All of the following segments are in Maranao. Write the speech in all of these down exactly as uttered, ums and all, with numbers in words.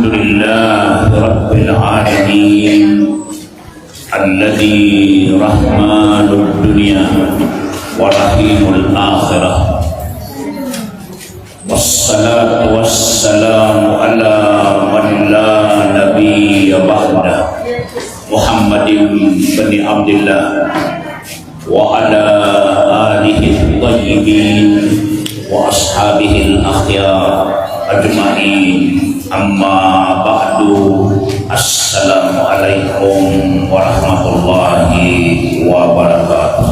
Alhamdulillahi Rabbil Alamin, alladhi rahmatud dunya wa rahimul akhirah. Wassalatu wassalamu ala man la nabiyya ba'dah, Muhammadin bin Abdillah, wa ala alihi thayyibin wa ashabihi al-akhyar ajma'in. Amma ba'du. Assalamu alaikum warahmatullahi wabarakatuh.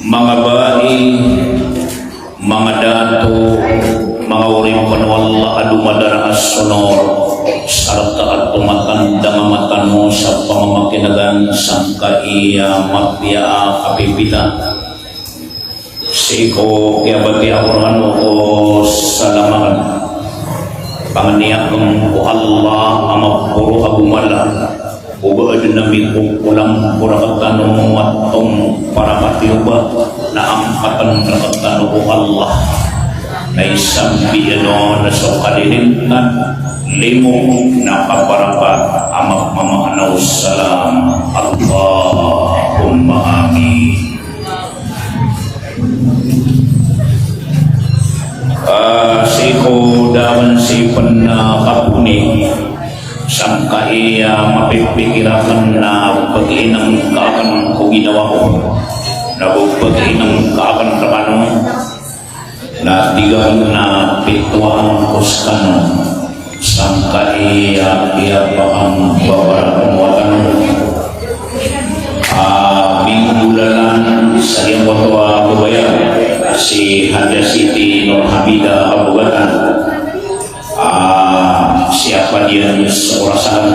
Manga bai, manga dato, manga oripn o Allah a domadaraas so onor, sarta a tomatandang a mata tano sa pamamakinagan sangkai a mapiya a kapipita. Sii ko kiyabatiya ko rkano ko salam akn. Pangni akn ko Allah a maporo ago mala. O ba adn a mikokolang ko rktano a tomo para matiyoba na angkatn rktano o Allah. Na isambi ino na so kalilintad, limo na kaparapat a mapmamaana o salam. Allahumma amin. Ah, sii ko da akn sii pn, ah, kaponi, sangkai a mapipikir akn na pginngka akn ko ginawa ko, na go pginngka akn rkano, na tig akn na pitoan ko skano. Sangkai a kiyapakambabarakan o watan a minggolalan sa giyangkoto a babaya si Hajah Siti Nurhamidah Kabogatan. Ah, siyapa diyan sa orasan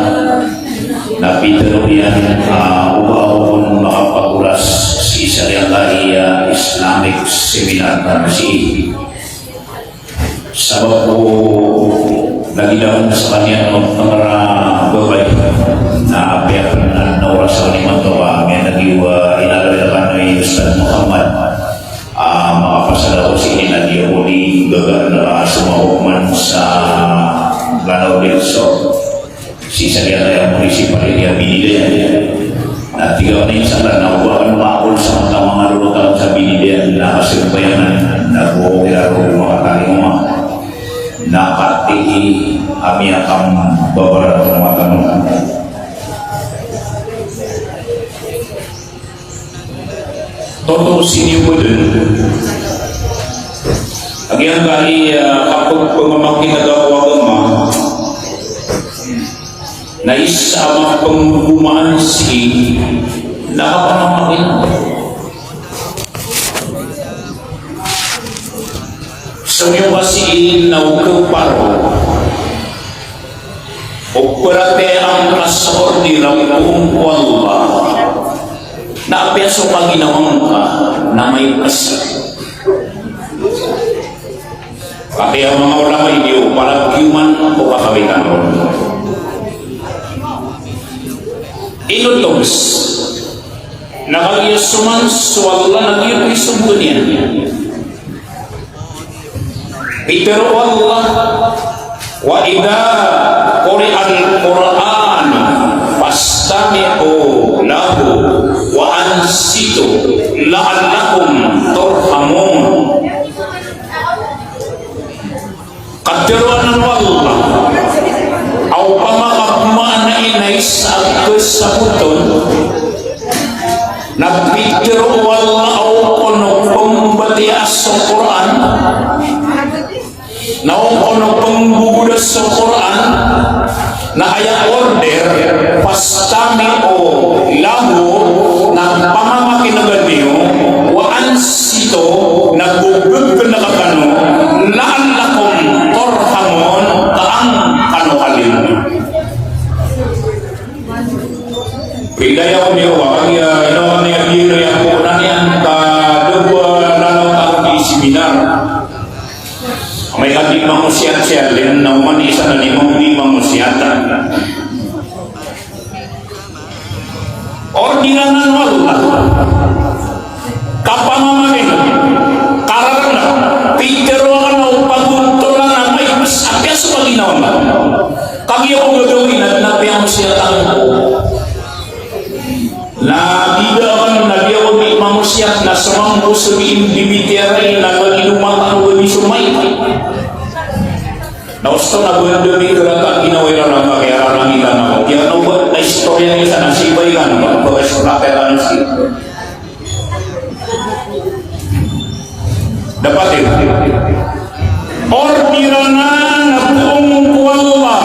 na pitharo iyan, ah, o ba ako kon makapagoras sii sa giyangkai a Islamic seminar tano sii. Sabap ko lagid akn skaniyan o tngr a babay na apiya pn adn a oras akn imanto a miyan'g iyo a inaloy rkano i Ustadh Muhammad a makapasad ako sii na di ako di gaga na somawok man sa Lanao del Sur. Sii sa giyangkaya munisipalidad a Binidayan. Na tig akn a insan na o ba akn maakol sa manga lolot akn sa Binidayan na kasambayangan na go kira ro makatalingoma. Na katii a miyakambabarakan o mata tano. Toto sii niyo bo dn a giyangkai a kapagpamamakin'g ko agama na isa a mapnggogomaan sii na kapamamakin'g. So niyo ba sii na o khaparo o paratiyaya angka sa order a poon ko Allah na apiya so kaginawangka na maipes. Katii a manga ulama ini o palagioman ko kakawitan ron. Ino togs na kagiya so man so Allah na giyoto i sogoan iyan. Pitharo o Allah, "Wa idha quri'al Qur'anu fastami'u lahu wa ansitu la'allakum turhamun." Katharo anan o Allah a opama ka pmaana iyan na isa a kasabotan na pitharo o Allah a o kon pmbatiyaa so Qur'an, na o kon pnggogoda so Qur'an, na aya order, "Fastami'u lahu," na pamamakin'ga niyo, "wa ansitu," na gogegn kano, "la'allakum turhamun," ka an kano kalimo. Pindaya ko niyo ba, kagiya ino kano iya biyano iyan ko naniyan ka dowa na tano di seminar. Amay ka di mangosiyat si Alin, na oman i isa na di mang-, di mangosiyat. Order anan o Allah. Kapamamakin, kararna, pitharo anan o opama ko sa B M T V T R I na lagid o mata ko di somay. Na osto na ba da mi karata ginawa iran a makiyararang iran ako. Kiyano ba na istorya niyan sa nasibay kan, ba, ba istorya niyan sa Dapat iyan. Ordiran a poon ko Allah.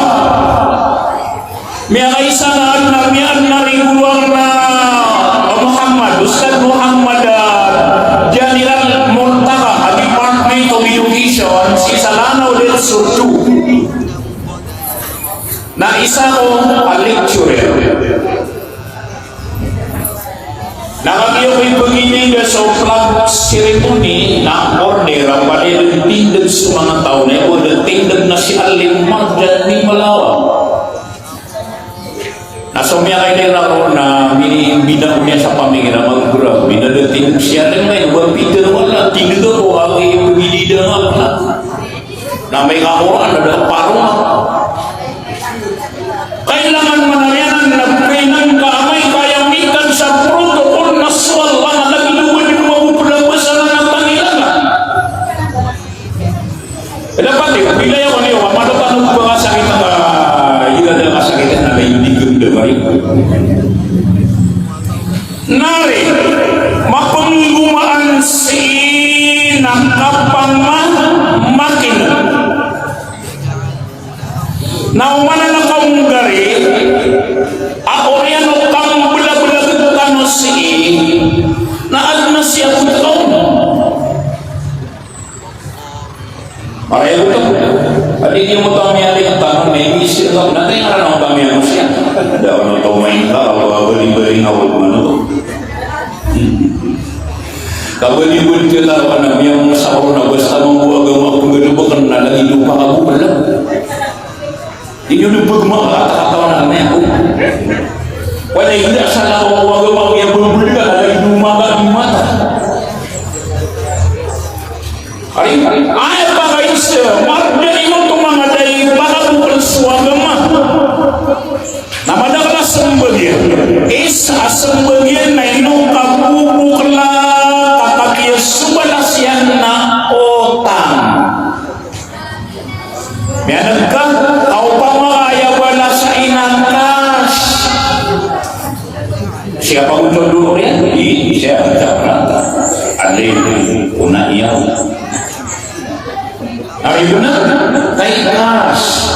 Miyakaisa na adn a, miyadn a rigolo akn a Muhammad, Ustadh Muhammad, ah, General Murtaqa, a Department of Education, sii sa Lanao del Sur two. Na isa ko a lecturer. Na kagiya ko ipagini da so flag ceremony na order a pd a tindg so manga taw na ipd a tindg na si Alim Marjan ni Malawang. Na so miyakailay roo na mini-, bida ko niyan sa pamingir a magbra, bida da tindg si Alim, na ino ba pitharo, wala, tindg ako, agi ipagini da nga pla. Na amay ka Qur'an, na da a paro. Kailangan man iyan na pnangka amay ka aya mikan sa protocol na so Allah na lagid o ba di mago pn a basa na tangilala. Dapat iyan, bilay ako niyo, a madapat o ba kasakit ka, ira da kasakit na lagid o di ganda ba rin. Nari, mapnggomaan sii na kapamamakin'g. Na oman a nakaonggari a oriyan o kamblablag tano sii na adn a siyabot ka on. Maray a goto. Adi niyo mota miyalingtan, na inisir ka, na tayo nga na mota miyalingtan. Da, ano to, main ka, ako, ako, di ba rin ako, ano to? Hmm. Kabali-bali ka na, ano, miyamosakor na, basta mambo agama ko, gano'n ba ka na, lagi doon ka, ako, wala. Inyo na pagmakatakatawa na kami ako. Wala, hindi, asal ako, ako, ako, ako, ako, ako, ako, ako, ako, ako, ako, ako, ako, Ari, ari, aya pakaisa, marda ino to manga da i pakabokl so agama. Na madakl a smbag iyan. Isa a smbag iyan na ino kabobokl a kakapiya so balas iyan na otang. Miyaneg ka, ka opama ka aya balas a ina cash. Siyapa ko tondog iyan? Di, siyapa ko tondog iyan? Alim, ona iyan. Ari ko na, kay cash.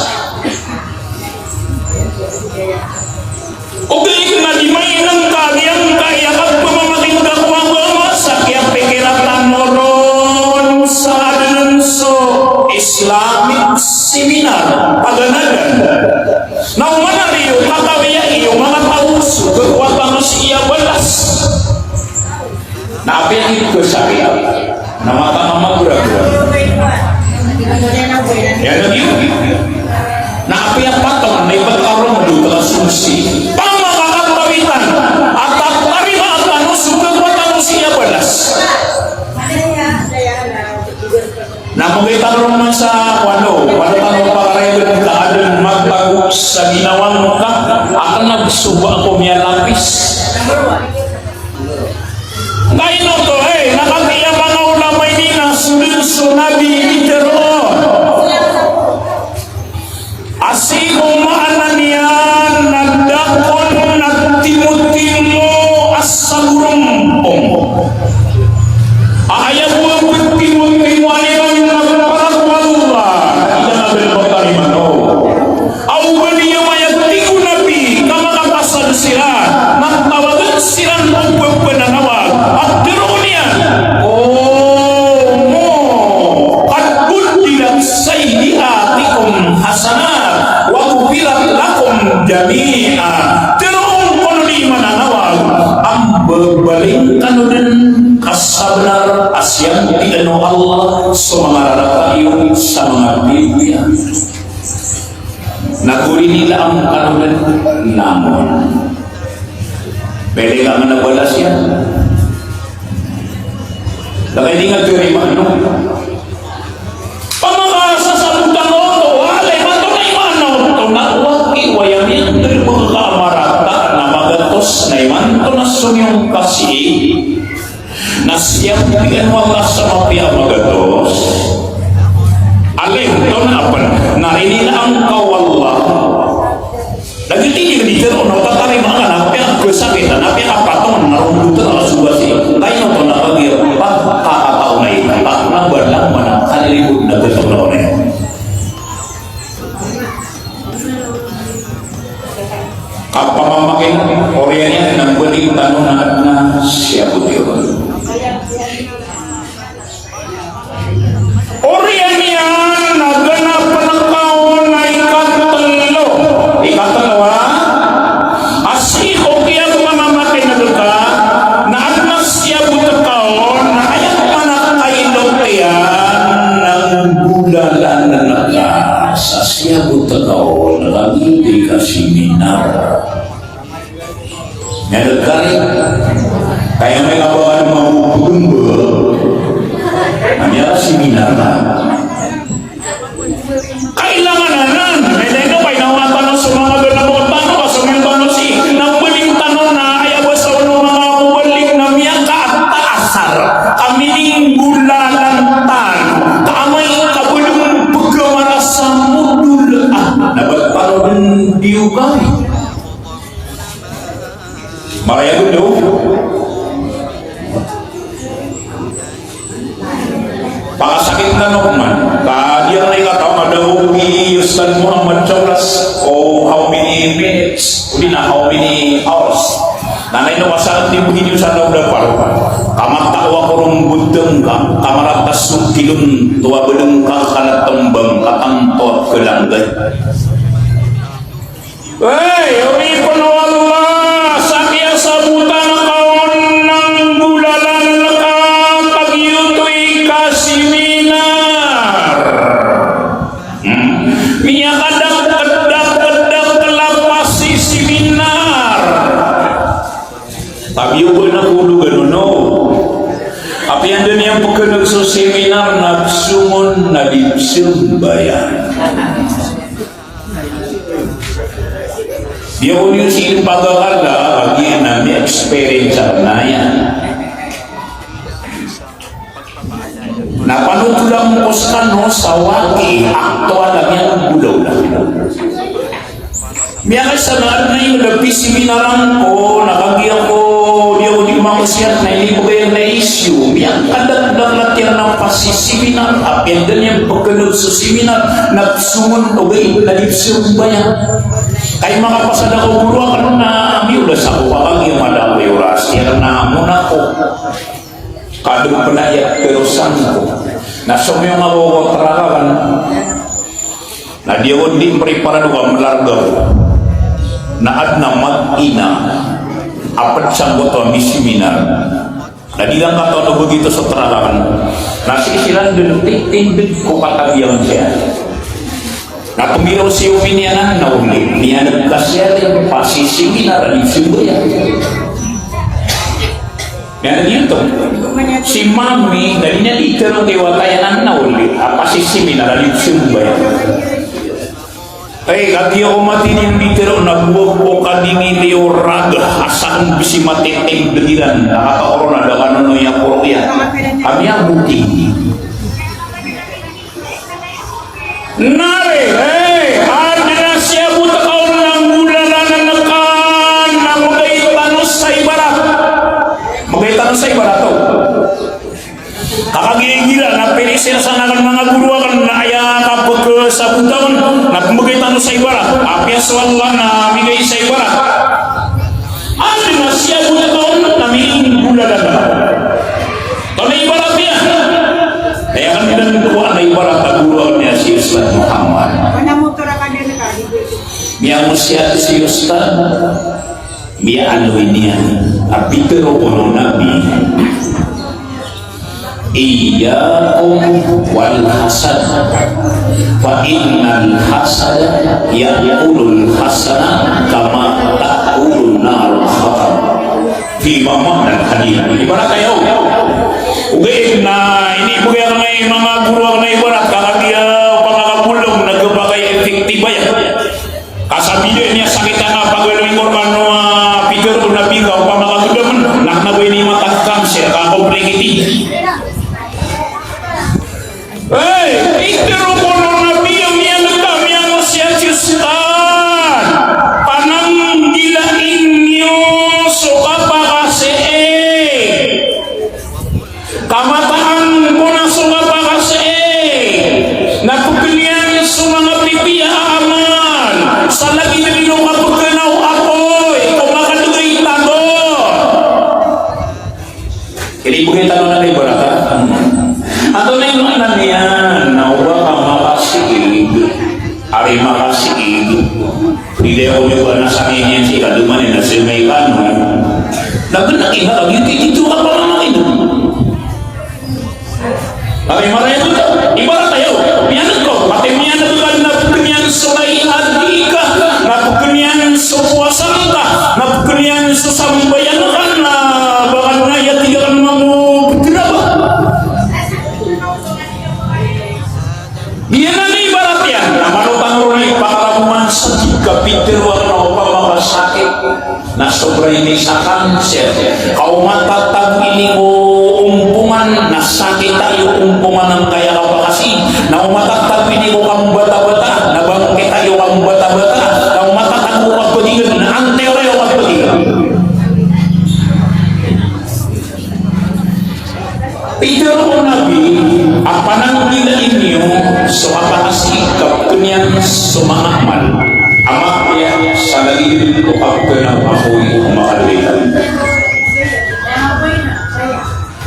Ogaid na di mainang ka giyangkaya kapamamakin'g ko agama sa kiyapikira tano ron sa adn so Islamic seminar, paganadan. Na oman a riyo, katawi a iyo, manga taw so, kekuatan o siya balas. Na apiya ito sa apiya. Na mata nga magoragoran. Iyan na giyo. Na apiya patong, na ibat ka ron, do ka sumsi. Pamakakatawitan. At at tarimaan tano so kekuatan o siya balas. Na manggaita ka ron man sa, ano, wala tano pakarayag ka adn magtago sa ginawa ngka, a knag so ba ako miyalapis. Kaino to, eh, na kagiya manga ulama ini na so dn so Nabi i tharoon. A sii ko maana niyan na da kon na timotimo a sagorompong. A aya bo a ptimotimo a iran na para ko Allah, na ida na bnbatan iman o. Aw ba niyan maya tig o Nabi, ka makapasad siran, na tawagan siran o ppananawag, a tharoon iyan, "Qumu qad buddilat sayyi'atikum hasanat, wa ghufira lakum jami'a." Tharoon ko on i mananawag, a mbabaling kano dn ka sabnar a siyampian o Allah so manga rarata iyo sa manga pipiya. Na gorinila angka ron, namon. Pwede ka nga na balas iyan. Lagay di nga juri mano. Pamakasasabutan o to, walay man to na iman o to, na waki, waya miyan, dali mo ka marata, na magatos, na iman to na sumiyong kasi. Siyap iyan o Allah sa mapiya a magatos. Alim, tona apan, na inilaan ka o Allah. Lagid iyan di tero na tatarima ka na apiya kasakitan, apiya kapatongan, na rombot a sobra si. Tayo tona kagiya, pa, kakataw na ito, pa, na balang mana, kalilibot na beto na oray. Kapamamakin, oriyan iyan na balik tano na adn a siyabot iyan. Oriyan iyan na ganap a kaon a ikatlo. Ikatlo, ha? A sii ko kiyapamamakin a deka, na adn a siyabot a kaon, na aya pn a kailot iyan, na nggolalan ka sa siyabot a kaon, na kagiya di ka seminar. Aya dn kari, kaya may kabakan mambo pgmbl. Aya seminar na. Kailangan anan, may dn ino, kailangan tano so manga bala ko tano, ka so manga tano si, na balik tano na, aya ba sa ono manga balik na miyakaataasar, ka mininggolalan tano, ka amay ka balik pgmbl sa modol, ah, na ba tano dn di ogaid. Maraya gendo. Pakasakit na noman. Ka di ako na ikataw, madaw i Ustadh Muhammad Chaulas. O, how many minutes? O di na, how many hours? Na ino kasakit di bgi niyo sa daw da paro. Kamataw ako rong btng ka, kamaratas so kilon, tuwa bdng ka, kanat tmbang, katanto a khalanggay. Ay, oripn o Allah, sa kiyasabotan ka on na nggolalan ka, kagiya oto i kaseminar. Hmm. Miyakadakdakdakdakdakl a pasiseminar. Kagiya oba na kologan on, no? Apiya anda niyan pkhan'g so seminar na psongon na di psambayang. Di ako niyo sii pagakala, kagiya na mi-experience akn aya. Na panotolan ko skano sa waki, aktual a miyagolaola. Miyakaisa na adn a ino da pisibinaran ko, na kagiya ko, di ako di makosiyat na inibgay na issue. Miyakadakdakl a tiyan a pasiseminar, apiya anda niyan pkhan'g so seminar, na psongon ogaid na di psambayang. Kay makapasad ako goro akn na miyodas ako, kagiya mada ako i oras, iyan na mona ako. Kadg pn a aya ptharosan ko. Na somiyong ako ko trarakan. Na di ako di mpreparado ka mlarga ko. Na adn a mag-ina a pd sangkoto a miseminar. Na di iran katawan o ba gioto so trarakan. Na sii siran dn titindg ko katabiyan siya. Na pmbiraw si Omi niyan na oli, niyan a kasiyat a pasiseminar a di psambayang. Niyan a di oto. Si Mami, na di niyan di tero ki wata iyan na oli, a pasiseminar a di psambayang. Ay, kagiya ko mati di mbitero na bo ako kadingin iyo raga, a sakn bisi matitindg iran, na kata korona, da kano no iya koro iya. Kami a boti. Nari, hey, adn a siyabot ka on na nggolalan ka, na mbgay tano sa ibarat. Mbgay tano sa ibarat, o. Ka kagiya igira na piri siran sa anan manga goro akn na aya kapkhasabotan on, na pmbgay tano sa ibarat. Apiya so Allah na migay sa ibarat. Adn a siyabot ka on na minggolalan ka. Tano ibarat iyan. Aya kan dn ko ana ibarat a goro akn iyan si Ustadh Muhammad. Miyangosiyat si Ustadh. Miyaaloy niyan a pitharo o Nabi, "Iyyakum wal hasad, fa innal hasada ya'kulul hasanata kama ta'kulun narul hatab." Fi ma'nal hadith. Ibarat aya, ogaid na inibgay akn i manga goro akn a ibarat, ka kagiya opama ka bolong na khapakay a effective aya. Ka sabap iyan a sakit a kapagaloy ko rkano a pitharo o Nabi ka opama ka gdam, na kna ba ini matakham siya ka complicated. Hey, pitharo o Nabi a miyaneg ka, miyaneg si Abu Sufyan, pananggilai niyo so kapakasii. Ka mataan ko na so kapakasii na pkn iyan so manga pipiya a amal, sa lagid dn o kapkn o apoy ko makadgay tano. Inibgay tano na ibarat a. Antonaa i maana niyan na o ba ka makasiid, ari makasiid. Di dn ako di ba na sa kanya si kaduman na si Mekano. Na gana iba lagi dito ka pa naman ito. Ari maraya ko to. Ibarat aya, miyaneg ko. Pati miyaneg ka na pkn iyan so lay a di ka, na pkn iyan so powasa ka, na pkn iyan so sambayang ka, na ba ka na aya tig iyan mambo pkn a ba. Giyanan i ibarat iyan, na mano tano ron i pakarabongan sa tig ka pitharo akn a opama ka sakit na sobra ini sa cancer. Ka o matatago ini ko ompongan na sakit iyo ompongan angkaya kapakasii. Na o matatago ini ko kambatabata na bangkit iyo kambatabata. Na o matatago ko kapagingd na anteora iyo kapagingd. Pitharo o Nabi a pananggilai niyo so kapakasii ka pkn iyan so manga amal a mapiya sa lagid o kapkn o apoy ko makadgay tano.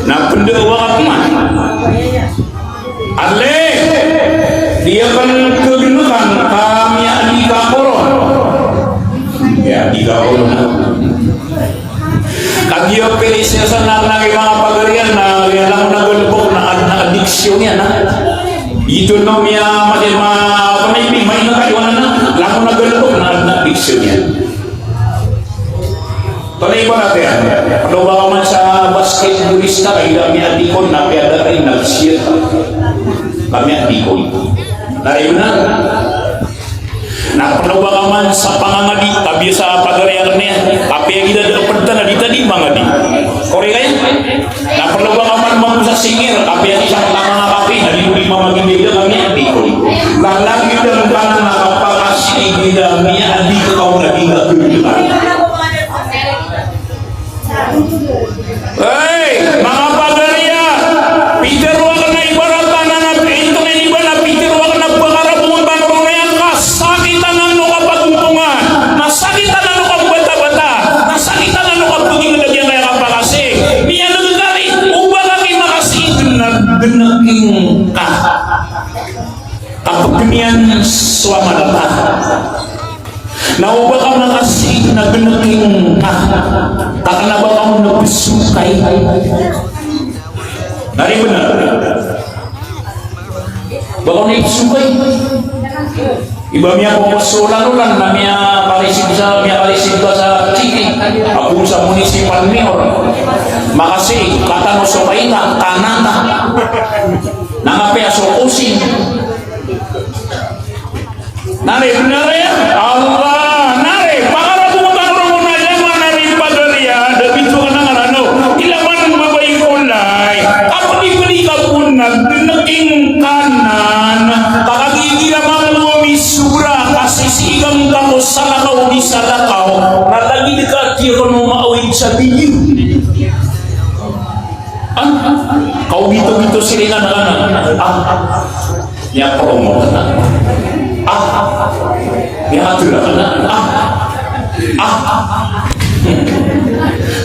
Na pndawa ka pman. Ale, di akn kagnakan ka miyaadi ka koron. Miyaadi ka koron. Kagiya pili siya sa na, na, manga pagari iyan na, iyan lang na galbk na ad-, na adiksyon iyan, na. Ito na miya, mati, ma, apa na, ipi, ma, ina, kaiwanan na, lang na galbk na ad-, na adiksyon iyan. Tali ba natin? Ano ba ka man sa basketballista, kaya miyaadi kon, na kaya dati, na siya. Kami adikon. Na rin na. Na pno ba ka man sa pangangadi, kabiya sa pagari akn iyan, kapiya gida da pnta na di ta di mangadi. Kori kaya? Na pno ba ka man mambo sa singer, kapiya di sa pangangakapi, na di di mamagindi da kami adikon. Lalang gida ka na kapakasii gida, miyaadi ka kaw na di ka ganda. Hey, manga pagari a, pitharo akn a ibarat anan a, intonaa i ba na pitharo akn a pakarabongan tano ron iyan, na sakit anan o kapagompongan, na sakit anan o kabatabata, na sakit anan o kapagingd a giyangkaya kapakasii. Miyaneg ka ri, o ba ka ki makasii na gnaking ka. Kapagniyan so amal ka. Na o ba ka makasii na gnaking ka, ka kna ba ka on na psokay. Na ri bnar. Ba ka on na ipsokay. Iba miyakokosolan olan na miyakarisib sa, miyakarisib ka sa city. Ago sa municipal mayor. Makasii, katano so kaita, kanata. Na kapiya so kosing. Na ri, bnar aya? Allah, na ri, pakarabongan tano ron a, na ri pagari a, da bitowan a ngaran o. Ilaman babay ko lay. Kapdipdi ka pn na gnaking ka nan. Ka kagiya mambo misobra, kasisigan ka ko salakaw di salakaw. Na lagid ka tiron o maawid sa bidyo. Ah, kaw bito-bito siringan ka na. Ah, miyapromote ka na. Ah, miyakatera ka na. Ah, ah,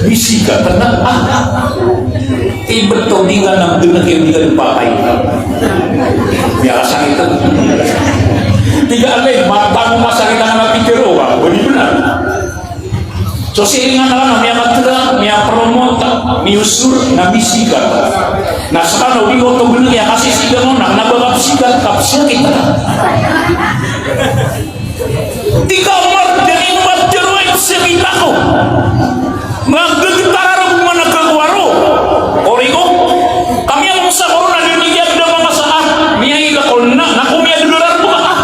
misikat ka na. Ah, ibt o di nga na dn a kiyabigay patay. Miyakasakit ka. Tig a lay, matag o masakit a nga pitharo ka, ba di bnar. So siringan ka na, miyakatera, miyapromote, miyosor, na misikat. Na skano di oto bnar iya, kasisigan ko na, kna ba ka psikat, ka psakit ka. Tig a Omar, dn i mbatharo i psakit ako. Nga ggtar a rk man a kagowaro. Kori ko, ka miyamamsa ko ron a dn i giyangkaya manga sa a, miyailay ko na, na ko miyadodorarto ka a.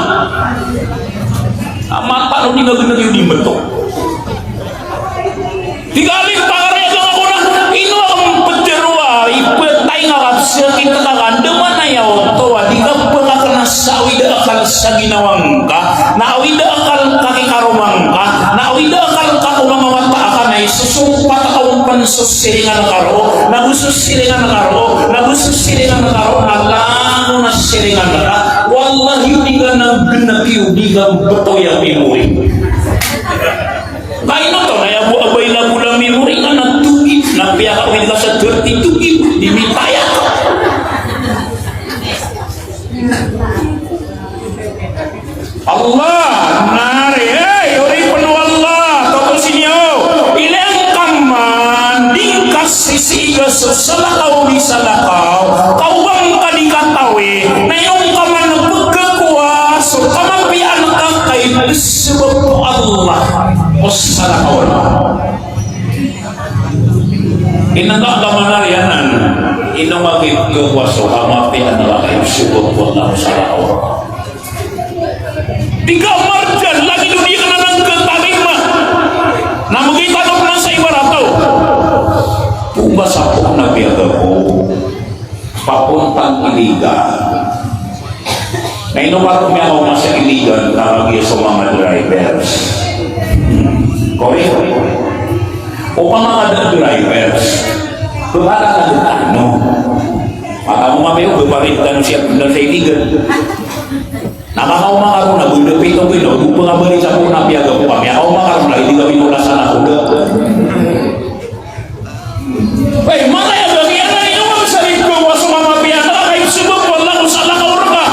A matano di nga gnag iyo di mbato. Tig a lay, pagari a giyangkoto na, ino a mptharo a iptaing a kapsakit ka ka, andamanaya oto a sa ginawa ngka, na awida akal ka ki karoma ngka, na awida akal ka ko manga wata aka, na isosompat ka on pn so siringan ka roo, na go so siringan ka roo, na go so siringan ka roo, na langon a siringan ka. Wallahi, o di ka na gnki, o di ka btawaya memory. Kaino oto, na aya bo a ba ina bola memory ngka na togib, na piyakawid ka sa thirty togib, di mitaya. Allah, nari, hey, oripn o Allah, totosi niyo, ilay ngka man, di ngka sisii iga so salakaw di salakaw, ka o ba ngka di katawi, na ino ngka man pkhakowa so kamapiyaan ka, ka aya sabap o Allah o salakaw. Inangka ka man ari anan, ino ngka pkhakowa so kamapiyaan ka, ka aya sabap o Allah o salakaw. Di ka marjan lagid o di ka na nangkatarima. Na mgitano pman sa ibarat o, o ba sa pn a piyaga ko, papunta ko Iligan. Na ino ka roo miyakaoma sa Iligan, na kagiya so manga drivers. Correct? O manga drivers. Pkhala na tano. Mata mo mamiyo, beparit tano siya, tano sa Iligan. Na kakaoma ka roo na, benda pito ko ino, go pangabali sa ko na piyaga ko kami. Kakaoma ka roo na, hindi kami nulasan ako. Ay, matay a bagian na ino, mangsalit ko, waso mamapiya, na kayo subo ko, Allah, ko salakaw rka.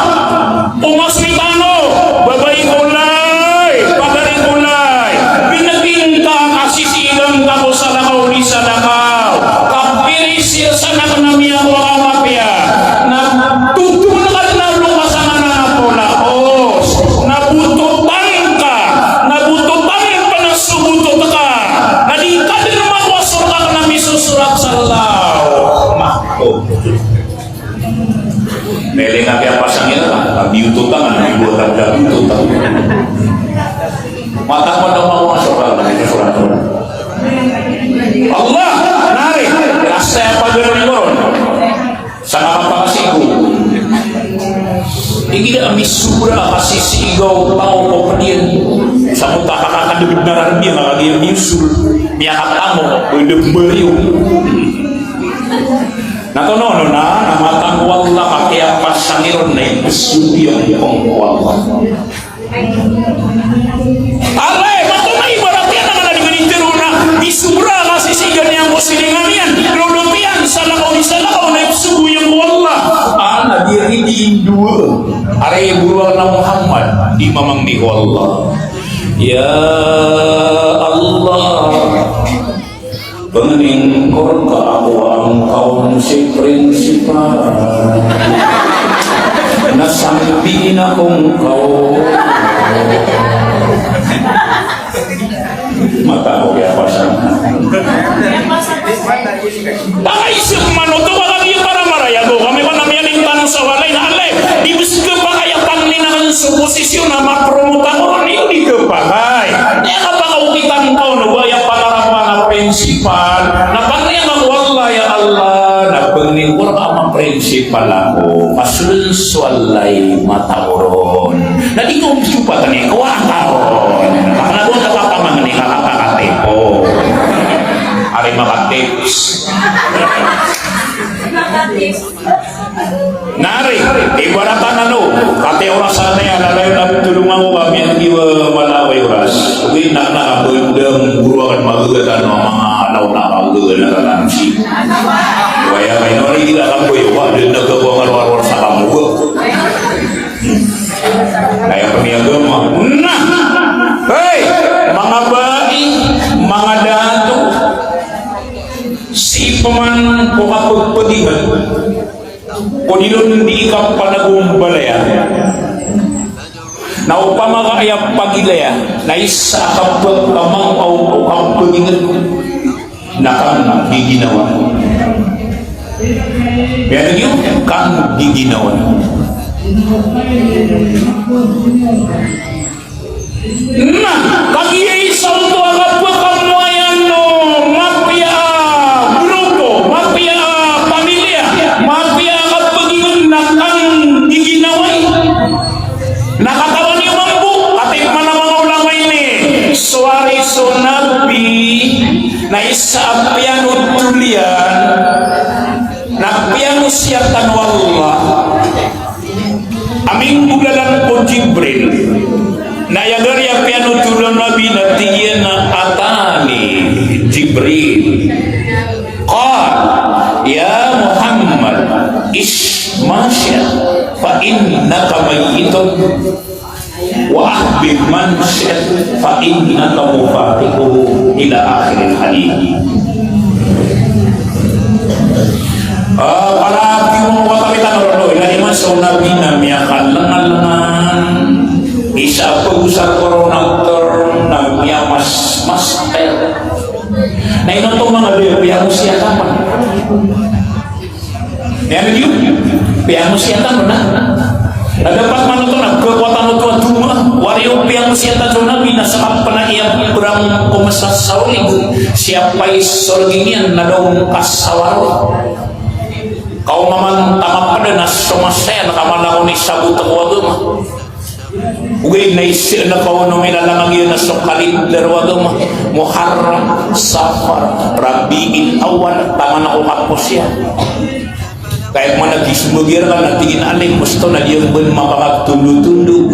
O masoy tano, babay ko lay, pagari ko lay. Binaging ka, kasisigan ka ko salakaw di salakaw. Kapiri siya sa anak na miyakowa ka mapiya. Na Tutup na ka dn a lokasan a polaos, na bototan ka, na bototan pn so botot ka, na di ka dn makowa so rkakn a misosorat sa Lawh Mahfudh. Mele ka kiyapasang iran, na biyototan, na biyototan, na biyototan. Mataan ko na makowa so rkakn a misosorat. Allah, nari, rasa iya pagari ko ron. Sa kapakasigo. Igira a misobra a kasisigaw, taw ko pn iyan. Sa mota kakakadagd na rarmiyan a kagiya miyosul, miyakatango, pwede bariyo. Na tono, no, na, na mataan ko Allah, ka kiyapasang iron na ibeso iyan ko Allah. Alay, mato na ibarat iyan a manga di ka di tero na misobra a kasisigan iyan ko siringan iyan, lolot iyan, salakaw di salakaw, na ipesogo iyan ko Allah. Ana di ri di Hindu. Ari boroan a Muhammad, di mamangni ko Allah. Ya Allah. Pangnin ko rka ako angkaon si prinsipal. Na sambiin ako ngka. Mataan ko kiyapasang. Pakaisip man oto, kagiya para maraya ko kami, ko na miyaning tano sa walay na alay. Di bes ka pakaya pangnin aken so posisyon a mapromote ako ron, iyo di ka pakay. Aya kapakaokitan ka on, o ba aya pangarap a prinsipal, na pangnin ako, Allah, ya Allah, na pangnin ko rka a maprinsipal ako. Kasold so Allah i mata ko ron. Na di ko misupat a ni, kowa ka ron. Makanagon ka kapamangni, makakakatipo. Ari makatips. Nari, ibarat anan o, katii oras a niyan, lalayon a tolongan ko kami a di ba malaway oras. Ogaid na kna ka bendang, boro aken magagatan o manga alaw na kagagatan a tansi. Waya kaino ri di ka kamboy, wa, den na gagawa nga rowar sa kamoga. Aya pemiyaga ma. Na, hey, manga bai, manga dato, sii pman ko kapagpagihan. Ko di ron di kapanagombalayan. Na opama ka aya pagilaya, na isa a kapag-, kamang aw o kapaginged, na kang di ginawa. Kaya lagi, kang di ginawa. Na kagiya isa oto a kapakamoayan o mapiya a grupo, mapiya a pamilya, mapiya a kapaginged na kang di ginawai. Na ka Na isa a piyanotol iyan, na piyanosiyatan o Allah a minggolalan ko Jibril. Na aya gari a piyanotol o Nabi na tig iyan a, "Atani Jibril. Qal, ya Muhammad, ish ma shi'ta, fa innaka mayyitun." "Wa ahbib man shi'ta fa innaka mufariquhu," ila akhiril hadith. Ah, para di mo makakita ng rolo, ina naman sa Nabi na miyakalangalangan, isa po sa corona term na miyamas, mas, eh. Na ino to mga liyo, piyagosiyatan. Aya niyo, piyangosiyatan ko na. Na dapat man oto na kekuatan oto a duma. Wari o piyangosiyatan so Nabi na sa kapanaiyam ibrang ko masasaolig. Siyapa i sorgi niyan na daw kasawaro. Kaomaman tama pada na so masaya na kamala ko ni sabot ko agama. Ogaid na isa na kaono milalangag iyan na so kalendar o agama, Muharram, Safar, Rabiul Awwal, taman ako kapos iyan. Kaya man a gismagir ka na tig iyan a alim, gusto na di iyan ban mapakatundotundog.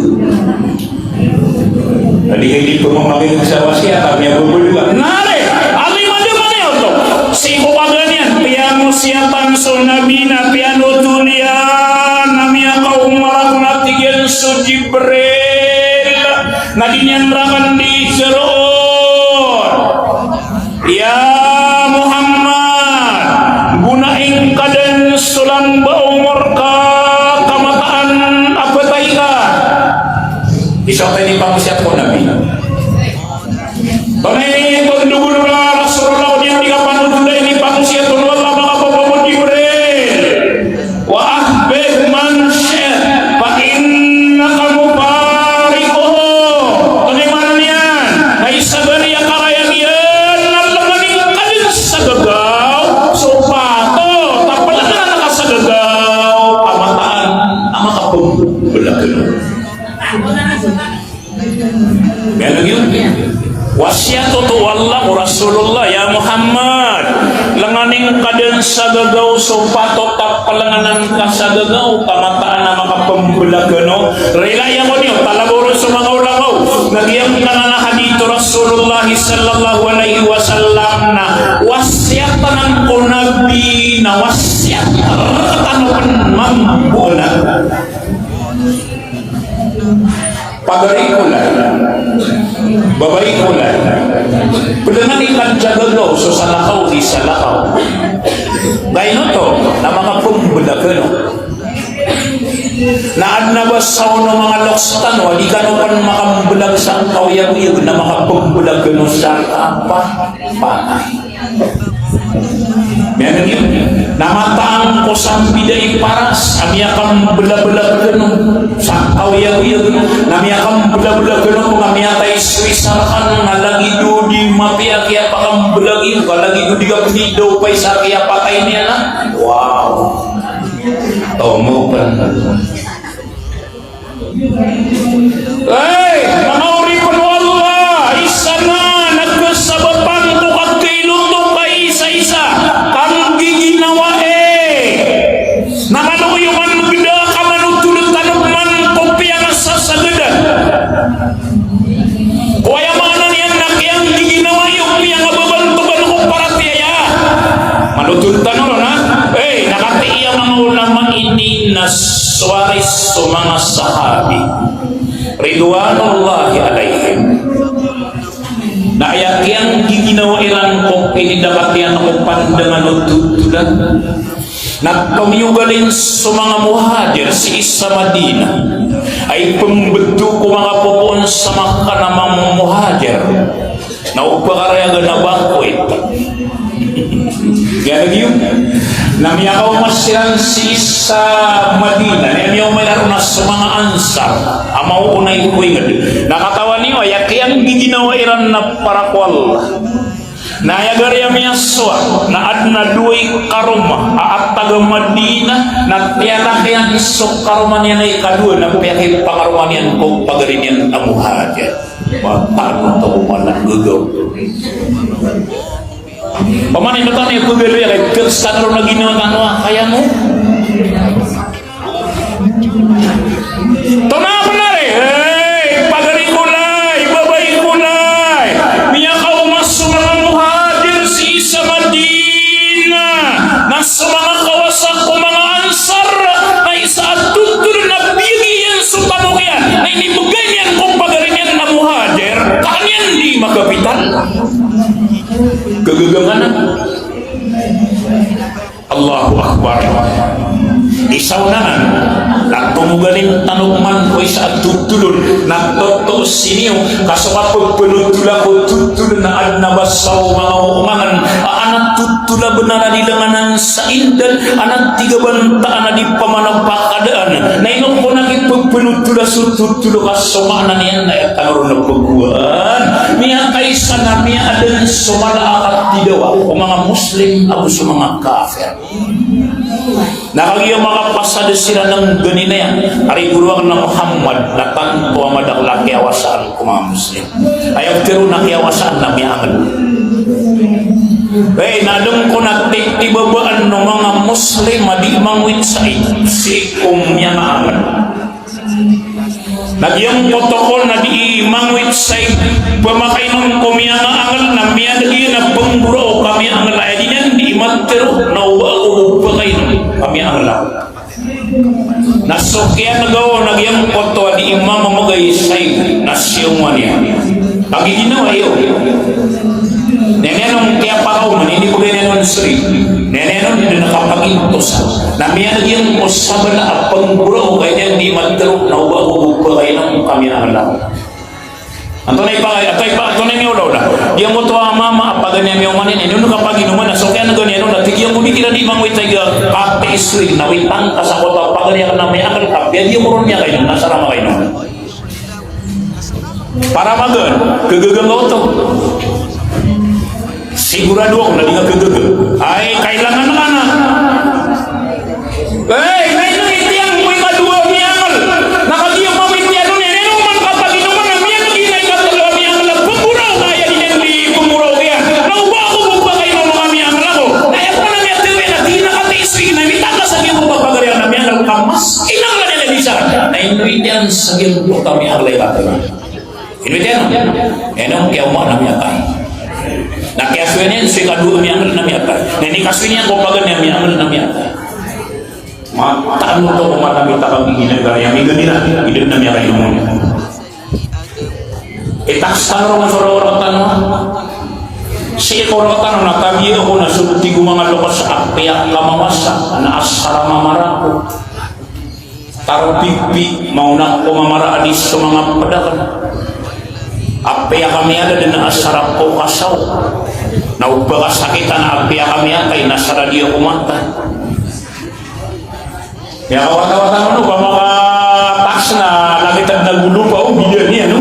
Na di kayo di pamamangin sa wasiya, kami ako bulugan. Nare, alim a di man iyan to. Sii ko kaganiyan, piyangosiyatan so Nabi na piyanotol iyan a miyakaoma rakn a tig iyan so Jibril, na di niyan rakn di tharoon, "Ya Muhammad, gonai ngka dn so lamba o omor ka ka mataan a pthay ka." Isa oto i inipangosiyat ko Nabi. Tonaa i initondog o Rasulullah o di niyan di kapanotola, inipangosiyat o Allah, manga papa ko Jibril. "Wa ahbib man shi'ta fa innaka mufariquhu." Tonaa i maana niyan? Na isa gari a karayag iyan na lngani ngka dn sa gagaw so patot a plngana ngka sa gagaw a mataan a makapmblag. Miyaneg iyo? Wasiyat oto o Allah ko Rasulullah, "Ya Muhammad, lngani ngka dn sa gagaw so patot a plnganan ka sa gagaw ka mataan a makapmblag kano." Rilai ako niyo, talaga ron so manga ulama na giyangkanan a hadith o Rasulullah sallallahu alaihi wasallam na wasiyat anan ko Nabi na wasiyat rktano pn mambo na. Pagari ko lan, babay ko lan, plngani ngka sa gagaw so salakaw di salakaw. Ka ino oto, na makapmblag kano. Na adn a ba sa ono manga loks tano a di kano pn makamblag sa kaoyagoyag na makapmblag kano sa kapatay. Miyaneg iyo? Na mataan ko sambida i paras a miyakamblablag kano sa kaoyagoyag, na miyakamblablag kano ko na miyatay so isa rkano na lagid o di mapiya a kiyapakamblagi, ka lagid o di ka pn di daw pay sa kiyapatay niyan na. Wow. Tomo pn. Ay, manga oripn o Allah, isa na, na kasabapan ko kathilo oto ka isa-isa, kanggiginawai. Na kano iyo man gda ka manotol tano man ko piyangasasagadan. Ko aya maana niyan na kiyanggiginawai o piyangababantogan ko paratiyaya. Manotol tano ron, ha? Eh, na katii a manga ulama ini na so waris o manga sahabi ridwanullahi alaihim. Na aya kiyanggiginawai ran ko pinidapat iyan ko pandangan o totolan na komiyogalin so manga Muhajir sii sa Madinah a ipmbto ko manga popoon sa Makkah na manga Muhajir. Na o pakarayagan a banquet. Giyangkai na miyakaoma siran sii sa Madinah, na miyaoma iran on a so manga Ansar a maoona i koingd. Na katawan iyo, aya kiyanggiginawai ran na para ko Allah. Na aya gari a miyasowa na adn a dowa i karoma a taga Madinah, na tiyalak iyan so karoma niyan a ikadowa na piyakipangaroma niyan ko pagari niyan a Muhajir. Mataan oto ko mala a gagaw. Pamanay na tano i pagaloya kay piyagsanar o na ginawa tano a kaya mo. Tona a benar e, hey, pagari ko lay, babay ko lay. Miyakaoma so manga Muhajir sii sa Madinah na so manga kawasa ko manga Ansar na isa a totol na biyag iyan so tamok iyan na inibegay niyan ko pagari niyan na Muhajir, ka an iyan di makapital. Gagaganganan. Allahu Akbar. Isa on anan na tomoganin tano man ko isa a totol on na toto siniyo, ka so kapagpanotola ko totol na adn a basa o manga omangan a anan totol a benar a di lenganan sa indan, anan tigabantaan a di pamanapakadaan. Na ino ko na kipagpanotola so totol ka so maana niyan na aya tano ron a pagowaan. Miyakaisa na miyaadn so mala a katidawa o manga Muslim ago so manga kafir. Na kagiya makapasad siran a ngganin aya, ari goro akn a Muhammad, na tanto a madakel a kiyawasaan ko manga Muslim. Aya pitharo na kiyawasaan na miyaangel. Hey, na adn ko na titibabaan o manga Muslim a di mangwit sa ig sii ko miyanga a angel. Na giyangkoto kon a di mangwit sa ig, pamakainom ko miyanga a angel na miyada iyan a pnggoraok a miyanga a angel, aya di niyan di matharo na oba ako bo pakainom a miyanga a angel ako. Na so kiyanega on a giyangkoto a di mamamagay sa ig na siyoman iyan. Pagiginawa iyo. Na aya niyan on kiyapakaoma, inibegay niyan on so ig. Na aya niyan on di na kapagintosa. Na miyada iyan ko sabala a pnggoraok, aya niyan di matharo na oba ako bo pakainom ka miyanga a angel ako. Antonaa i pangay, antonaa i pa-, antonaa i miyaolaola. Giyangkoto a mama a paganay a miyaoma niyan, ino na kapaginoman na so kiyanega niyan on na tig iyan ko di kiran di mangwit sa ig a katii so ig na witan ka sa koto a paganay akn a miyanga a angel ka, piyadi ako ron miyakainom, na asar a makainom. Para magaan, kagaga ngka oto. Sigurado ako na di ngka kagaga. Ay, kailangan ka na. Ay, na ino itiyan ko ikadowa a miyangel. Na kagiya mawit iyan on, ino man kapaginoman na miyangel, ino ikatlo a miyangel, na pnggoraok, aya di niyan di pnggoraok iyan. Na oba ako bo pakainom a miyangel ako. Na aya pman a miyatharo iyan na di na katii so ig na witan ka sa giyangkoto a pagari akn a miyangel ka, mas inangel iyan a di sa. Na ino itiyan sa giyangkoto a miyangel a ikadowa. Ino itiyan? Ino kiyaoma na miyatay. Na kiyasoy niyan so ikadowa a miyangel na miyatay. Na inikasoy niyan ko paganay a miyangel na miyatay. Mataan oto ko mata mita ka migina gari a migina, ida na miyakainom on. Itaks tano ron so roro tano. Sii ko roro tano na kagiya ako na so tig o manga loks a apiya ka mamasa na asar a mamara ako. Tarpipi, maona ko mamara a di so manga pd akn. Apiya ka miyada dn a asar a pokasaw. Na o ba ka sakitan a apiya ka miyatay na asar a di ako matay. Miyakawatawata man o ba makataks na lagid a golopa o bida niyan, no?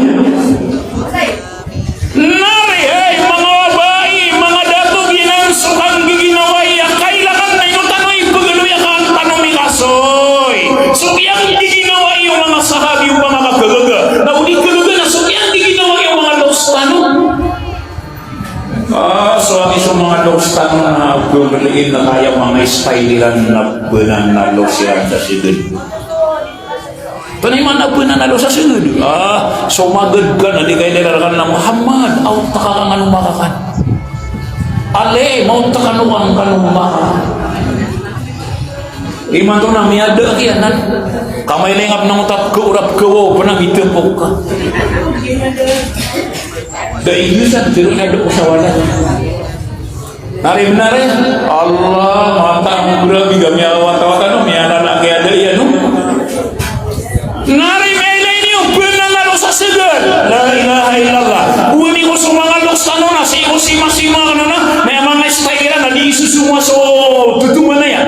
Na ri, hay, manga babai, manga dato, giyanan so kanggiginawai a kailangan na ino tano ipagaloya ka an tano mikasoy. So kiyanggiginawai o manga sahabi o ba makakagaga. Na o di kagaga na so kiyanggiginawai o manga loks tano. Ah, so ati so manga loks tano na pagaliin na kaya manga style iran na bnar na loks iran sa siged. Tani man a bnar na loks sa siged. Ah, so maged ka na di kay dera kan na Muhammad, aw taka ka ngano makakan. Ale, maw taka no kan ngano makakan. Imanto na miyada kiyanan. Kamay na ingap na ngotat ko orap ko wo, pna mitepok ka. Da Inglis a tiro na do ko sa wala. Nari bnar e. Allah, mata mo grabe ka miyawatawata no, miyalala kiyada iyan no. Nari mailay niyo, bnar na loks sa siged. La ilaha illallah. Owani ko so manga loks tano na, sii ko simasima kano na, miyamanga style iran na di isosoma so totoman iyan.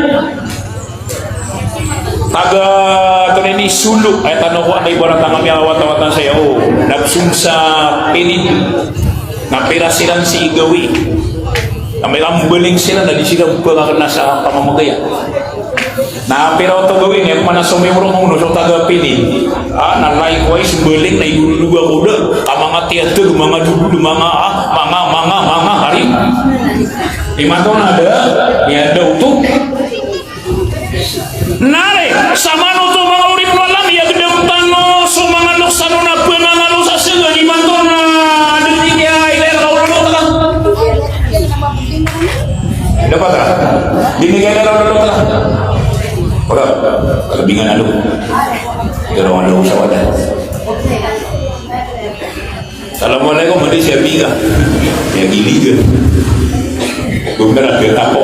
Taga, tonaa ini, Sulu, aya tano ko anda ibarat a miyawatawata saya, o, nabsong sa Pinin. Na pira siran sii gawii. Na mirambaling siran na di siran pangakena sa pamamagaya. Na pira oto gawii, na pman a somiyong ron o so taga Pinin. Ah, na likewise, mbaling na idolog ako da. Ka manga tiyater, manga dodol, manga, ah, manga, manga, manga, hari. Imanto na da, miyada oto. Na ri, samanoto manga oripn o Allah, miyagdam tano so manga loks tano na pnangalo sa sgd, imanto na dn di kiyailay rka o lolot ka. Dapat ka? Di niyan kiyailay rka o lolot ka. Wala, kalbingan alo. Pero alo sa wala. Assalamualaikum, madi siya biga. Ya, giligan. Gumna na, dia tapo.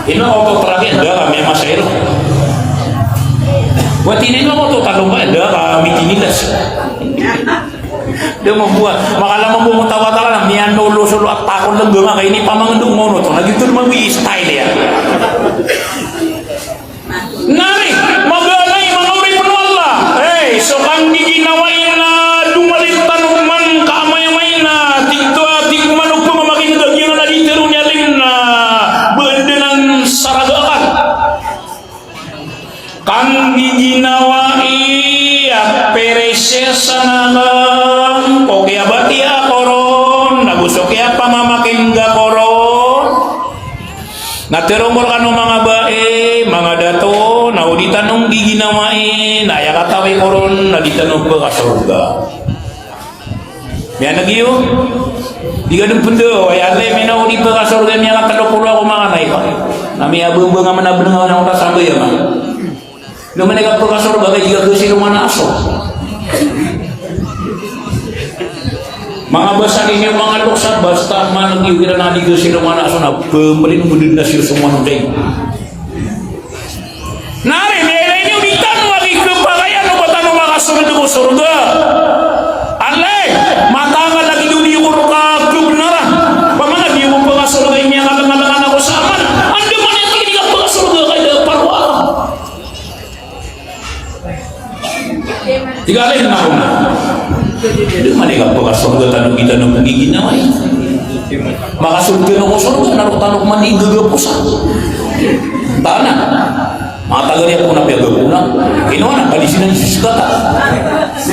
Ino oto terakhir, da kami masayro. Buat ini, ino oto talong, da kami tinilas. Da mambuat, makala mambuat mutawatala na, miyan no lo solo at takon lang gama, kaya ini pamangandong mono to. Na giyoto mambi style ya. Na ri, maganay, manga oripn o Allah. Hey, so kanggiginawai na domalit tano man ka amayamay na, tig to a, tig man o pmamakin ka giyanan a di tero niyan na, bndanan sa raga akal. Kanggiginawai a pereses a naga, ko kiyabatiya ko ron, ago so kiyapamamakin ka ko ron. Na tero ngka rkano manga bai, manga dato, na o di tano nggiginawai, na aya katawi ko ron, na di tano pkasorga. Miyaneg iyo, di ka dn pndo, aya lay mina o di pkasorga, miyakatlo polo ako manga nay ka. Na miyabmbang a mana bnng a wana o ta sambayang a. Ino man i kapkasorga ka, di ka kasilongan a aso. Manga basa niyo, manga loks a, basta man iyo kiran a di kasilongan a aso na pmbalin mo dn na siyo so manga day. Na ri, miyailay niyo, di tano lagi kapakayan o ba tano makasold ko sorga. Alay, mataan ka lagi di ko rka kabnaran. Ba man a di ko pkasorga, aya kalangalangan ako sa amal. Andamanaya tig a di ka pkasorga ka, da parwa. Tig a lay na ako na. Di man i kapkasorga tano, di tano pnggiginawai. Makasold tano ko sorga na roo tano man di gagaposan. Tana. Matagar iya ko na piyagagona. Ino na, kadi sinan siskata.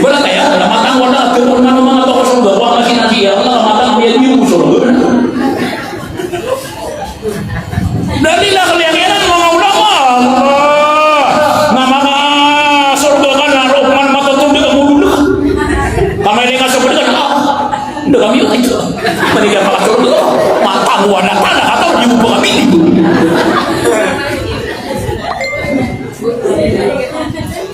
Wala kaya, na matang wala, kaya ko na manga pakasorga, wala sinan siya, wala matang iya di ko sorga. Dalil a kaliyakiran o manga ulama. Allah. Na makasorga ka na roo man matatondog a modol ka. Kamay di nga sorga ka na. Nda kami o ito. Mani ka makasorga ka. Matago anak ka na kataw di mo ba kami.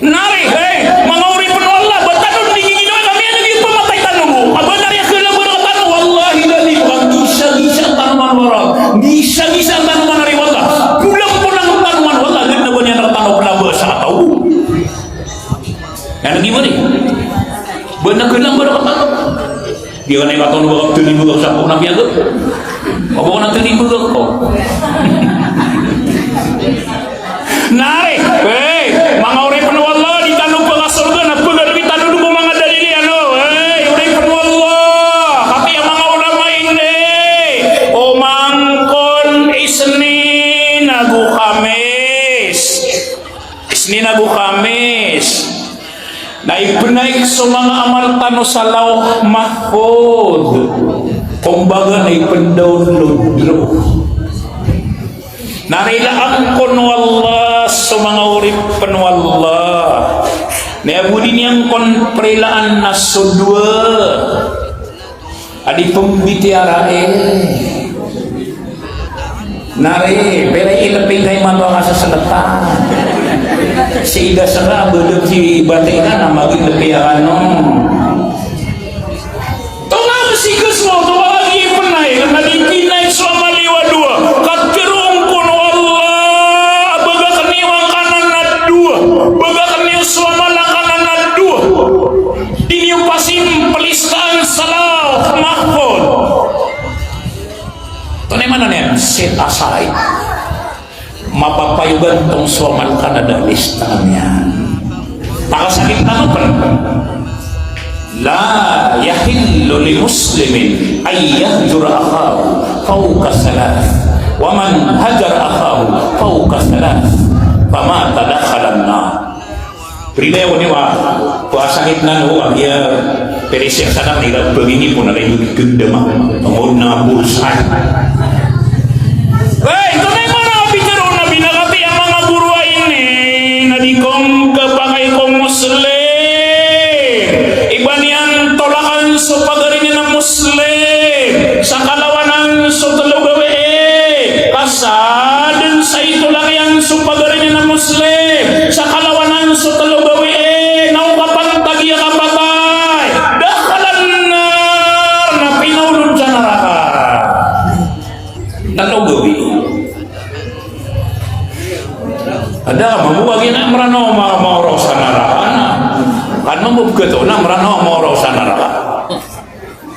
Na ri, hey, manga oripn o Allah, ba tano di giginawai, kami a di pamatay tano bo. Aba na ri a kalabar tano, wallahi ladhi, ba gisa-gisa tano man wara. Gisa-gisa tano man ari wallah. Pulang-pulang tano man wallah. Gana ba niyan tano pnabasa a taw. Yan a gimana? Ba na kalabar tano. Di ka na iwatono ba ka talimbag sa pok na piyagap. Aba ka na talimbag ako. Na ri, hey, manga oripn o Allah, di tano pakasorga na pagari tano dn ko manga dalil iyan, o. Hey, oripn o Allah, katii a manga ulama ini. O mangkon Isnin ago Khamis. Isnin ago Khamis. Na ipnaik so manga amal tano sa Lawh Mahfudh. Kumbaga na ipndownload roo. Na rila angkon o Allah so manga oripn o Allah. Na aya bo di niyan kon prilaan na so dowa a di pmbitiyarai. Na ri, pira i lping ka imanto a kasasalatan. Sii da sra, bdg si batiran a magilpi a kano. Tonga msikas mo, tonga lagi pnaik, na di pnaik so amal iyo a dowa. Katharo angkono o Allah, a ba gakn iyo angkanan a dowa. Ba gakn iyo so amal angkanan a dowa. Di niyo pasin plistaan sa Lawh Mahfudh. Tonaa i maana niyan? Set aside. Mapapayogan tong so amal ka na da lista niyan. Pakasakit na pn. La yahillu li muslimin an yahjura akhahu fawqa thalath. Wa man hajara akhahu fawqa thalath. Famata dakhalan nar. Prilay ko niyo a, ko asakit na no, a giya Pero sii sa na nila pagini po na kayo gagdama. Ang old na bullseye. Ay, ito na yung mga kapitero na binakati ang mga guru ay ini na di kong kapakay kong Muslim. Iba niyan tolakan so pagari niyan na Muslim. Sa kalawanan so telo gawii. Kasadn sa ito lang iyan so pagari niyan na Muslim. Sa kalawanan so telo gawii. Na o kapantagi a kapatay. Dakhalan nar, na pinaolod sa naraka. Telo gawii. Ada ka mambo a giya na Mranaw ma-, maoraw sa naraka na. Kan mambo bkto na Mranaw maoraw sa naraka.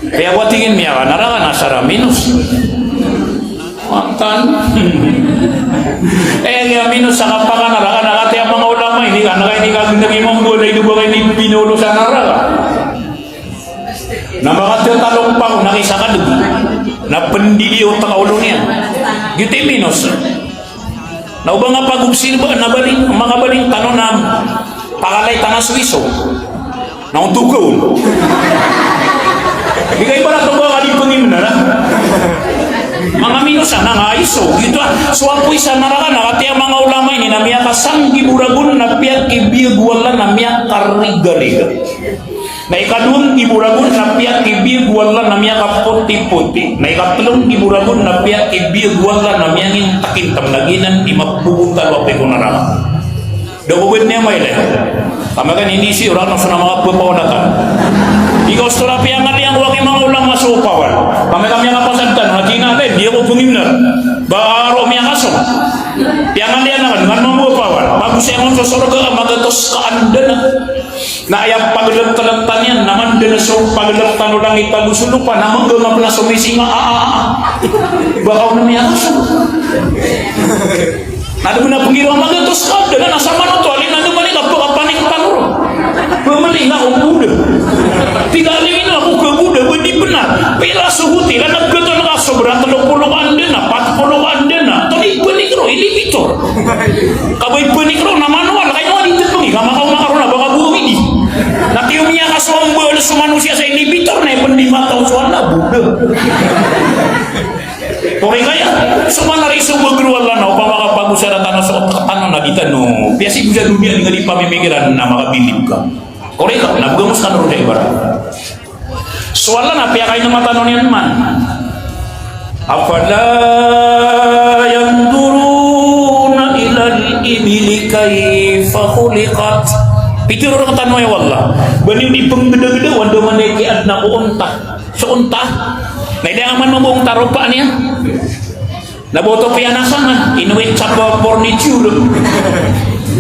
Kaya ko tingin miyakanaraka na sa Raminos. Mantan. Eh, kaya minos sa kapakanaraka, na kati a manga ulama ini, ka na kaya ini kagndang imam, dowa na ido ba kaya ini pinaolod sa naraka. Na makatatalo pa ko, na kisa ka dagi. Na pndidi o taka olo niyan. Giyoto i minos. Na o ba nga pagobsir ba, na bali, makabaling tano na pakalay tano so iso. Na ontok ka on. Di ka ibarat o ba nga di pngimnar, ha? Manga minos a na nga iso. Giyoto a, so apoy sa naraka na kati a manga ulama ini na miyakasanggibo ragon na piyakibiyag o Allah na miyakarigariga. Na ikadowa nggibo ragon na piyakibiyag o Allah na miyakapotipoti. Na ikatlo nggibo ragon na piyakibiyag o Allah na miyangintakintam na giyanan i mabobontal o apoy ko naraka. Da ko bed niyan mailay. Kami kan ini si orang na so na makapapawanatan. Ikaw so na piyangaliyan ko aki manga ulama so pawan. Kami kan miyakapasad tano na tina, eh, di ako pngimnar. Baro miyakasong. Piyangaliyan aken, ngan mambo a pawan. Bago siya ngon so sorga, magatos ka anda na. Na aya pagltlt tano iyan, na manda na so pagltlt tano langit ago so lopa, na mangga nga pn a so misinga, a, a, a. Ba ka on na miyakaso. Na da bo na pnggiraw a magatos ka, da na na sa manoto, alin na da mani ka pkapanik tano ron. Ba mali nga ako Buddha. Tig a alin ino ako ka Buddha, ba di bnar. Pira so hotel a nagkatoon ka sobra tlo polo ka anda na, pat polo ka anda na. Tonaa i panik ron, elevator. Ka ba i panik ron na manual, ka ino a di tpngi, ka makaoma ka ron na ba ka bo midi. Na kiyo miyakasombal so manosiya sa elevator na ipndimataw so Allah, Buddha. Korek aya, so man a riso ba gro Allah na, opama ka pagosara tano so otak tano na di tano piyasigo sa doniya, di nga di pamimikiran na makabilib ka. Korek ka, na bgamos ka na ron sa ibarat. So Allah na piyakainama tano niyan man. Afala yanzuruna ilal ibili kayfa khuliqat. Pitharo rktano o Allah. Ba niyo di pnggdagda o andamanaya i kiyaadna ko onta. So onta. Na ilay a man mambo onta ropaan iyan. Na ba oto piyanasangan, ino i tsapa pornitsur.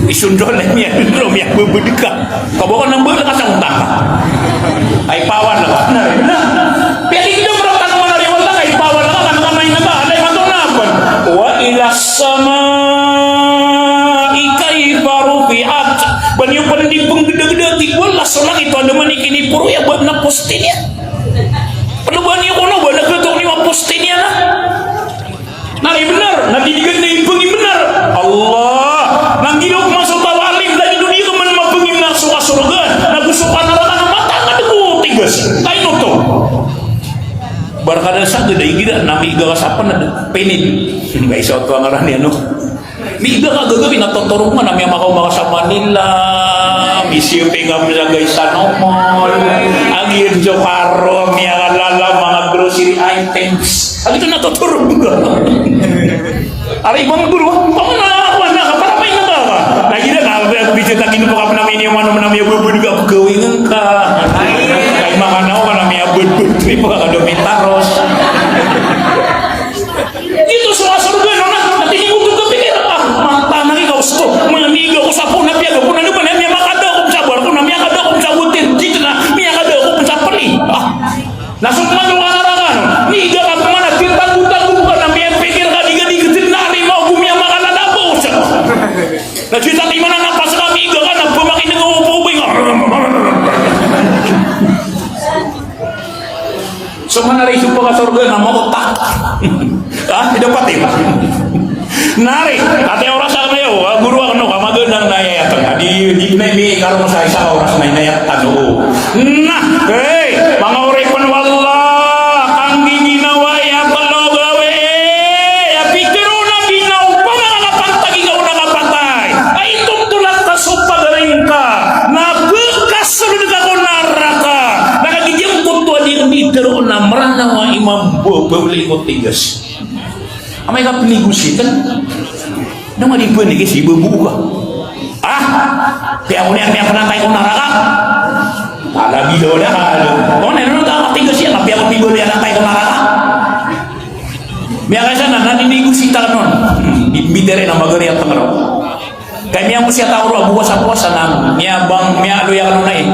Isondol na miya, ino miya bbdka. Ka ba ko na bbdka sa onta. Ay pawan ka. Na, na. Piyaligdam rktano man a riwala ka, ay pawan ka, kan ka maingat a, alay mato na apan. Wa ilas samai kayfa rufiat. Ba niyo pn di pnggdagda, tig o Allah, so langit o andamanaya i kiniporo iyan, ba na poste niyan. Pn ba niyo kono, ba na khatok niyo a poste niyan na. Na di bnar, na di di ganda i pngimnar. Allah, na nggiraw ko man so taw a alim, lagid o di ka man mapngimnar so kasorgaan, na go so kanaraka na matangad ko tigas. Ka ino oto? Barkada sa gada igira, na miiga ka sa pnad, pinid. Ba isa oto a ngaran iyan, no? Miiga ka gagawii na totorog man, na miyamakaoma ka sa Manila, misiyopping ka sa Gaisano Mall, a giyoto so karo, miyakalala, manga grocery items. Agi to na totorog ka. Ari bang guru, kaman na ako na, para pa ino ka. Lagi na, na, bidyo ta kino pa ka na mini, ano, na miyabubud ka, gawin ka. Ay, makanaw ka na miyabubud, trip ka, ka do mitaros. Giyoto so kasorgaan on na, na tinigoto ka pikir, ah, mataan a ikaw osto, miyamiiga ko sa pona, piyaga ko na, na ba na miyakada ko sa barko, na miyakada ko sa hotel, giyoto na miyakada ko sa pli. Ah. Na so pman o kanaraka on, miiga ka pman a titagotago ka na miyapikir ka di ka di ka tindari ma o ko miyamakalala ba osa. Na giyoto i mana na pas ka miiga ka na pamakineg o pobay nga. So man a riso pakasorga na maotak. Ha? Ida pati. Nari, ati oras a kamayo, a guru a kano, ka magandang na iyayatan. Di, di na imi karong sa isa oras na inayatan. Oo. Na, hey, Pabli ko tigas. Amay ka pnegosita. Na madi pnegosita, ibabaw ka. Ah, piyaw niyan, piyapanantay ko naraka. Ala, bidaw da ka. O, na ino ka tigas iyan, piyaw, piyapanantay ko naraka. Miyakaisa na, na ninegosita ka on. Hmm, di, mbitiyarai na magari a tangro. Kay miyangosiyata ko roo a bo ka sa powasa na miyabang, miyaloy akn on ai.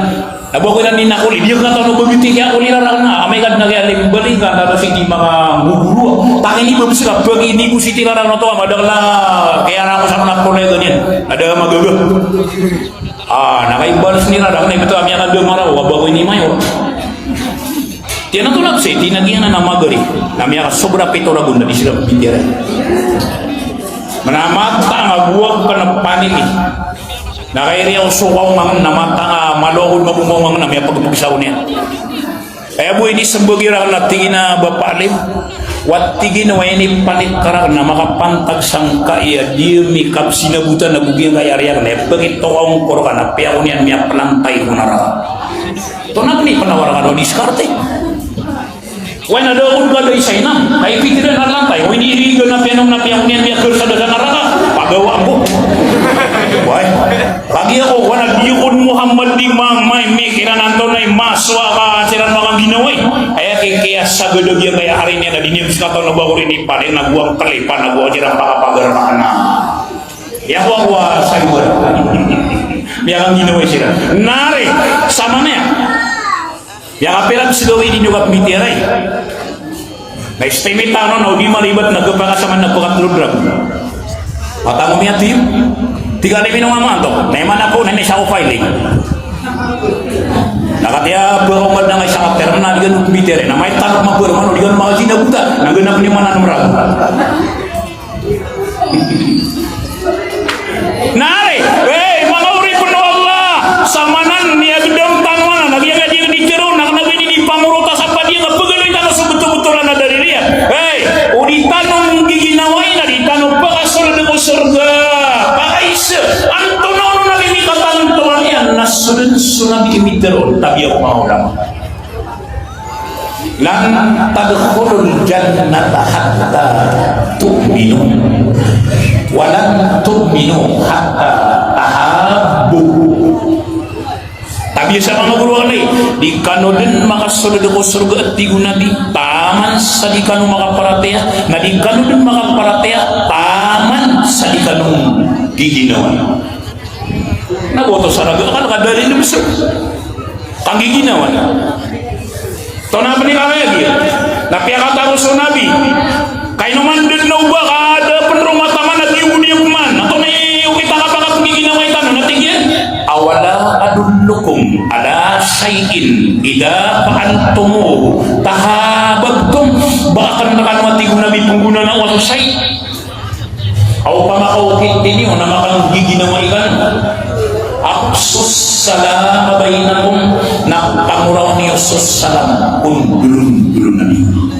Na bo ko iran di nakoli, di akn kataw na ba bitiyarai ko lirarak na, amay ka dn a kiyalimbali ka, na da sii di manga gogoro. Tangini ba bs ka, pag ini ko sii tirarak na oto, a madakl a kiyarangos akn a kolega niyan. Na da magaga. Ah, na kay balas nirarak na, ibt a miyakadamaraw, a ba ko ini mayor. Tiyan oto na bs, tinagiyan a magari. Na miyakasobra pito ragon na di siran mbitiyarai. Mana matang a bo akn a panili. Na kay riyaw so kaongang na matang a malo ako dn mabonga ongang na miyapagpagsaw niyan. Aya bo inismbag iran na tig iyan a Bapa Alim. Wa tig iyan a wa inipanit ka rakn na makapantag sangkai a di mikapsinabotan a bo giyangkaya riyan na ipagitokawng ko rka na piyaw niyan miyapnantay ko naraka. Oto na pn i pnawar ka o diskarte. Way na da ako dn ka da isa inam. Kay pitharo iyan a lantay. Way na irigan a piyanom na piyaw niyan miyakar sa da sa naraka. Pagawa ko. Way. Lagid ako, wana di ako Muhammad di ma-, ma-, mikiran antonaa i masowa ka siran makaginawai. Aya kikiyasagad a giyangkaya ari niyan a di niyan skataw na ba ko rin ipalin na gowang kalipan na gowang siran pakapagar makana. Iya ko a gowang sa iwan. Miyakaginawai siran. Na ari, samanaya. Miyakapira bs gawii di niyo kapmbitiyarai. Na estimate tano na o di malibat na gpaka saman na pkatlo ragon. Matango miyatim. Tig a limi no mamanto. Na iman ako na ini sa ko filing. Na katiya ba ko mad na ngay sa kapter na di gano mbitiyarai. Na may tanok mabarman o di gano makasinabotan. Na ganap niyo man a nm ragon. Na ari, hey, manga oripn o Allah, samanan miyagdam tano anan, na giyangkaya di tharoon, na kna ba ini di pangorota sa pd iyan a pagaloy tano so btobtolan a dalil iyan. Hey, o di tano nggiginawai na di tano pakasold ko sorga. Pakaiza, antonaa onon a mimikatantoan iyan, na so dn so Nabi i mitharoon, tabiya ko manga ulama. Lan tadkhulul jannata hatta tu'minu, wa lan tu'minu hatta tahabbu. Tabiya sa manga goro akn, di kano dn makasold ko sorga, tig o Nabi, taman sa di kano makaparatiyaya, na di kano dn makaparatiyaya taman sa di kano nggiginawai. Na bo oto sa raga akal ka dalil iyan bs. Kanggiginawa na. Oto na pn i kangayag iyan. Na piyakataro so Nabi. Kaino man dn o ba ka da pn roo mataman a giyogodyog man. Oto na i okit a kapakapnggiginawai tano na tig iyan. Awala adullukum ala shay'in idha fa'altumuhu tahabbtum. Ba akn rkano a tig o Nabi pnggonanao a so shay'. Aw pamakaokit niyo na makanggiginawai kano. Afshus salama bainakum, na pangoraw niyo so salam ko ndolondolonan iyo.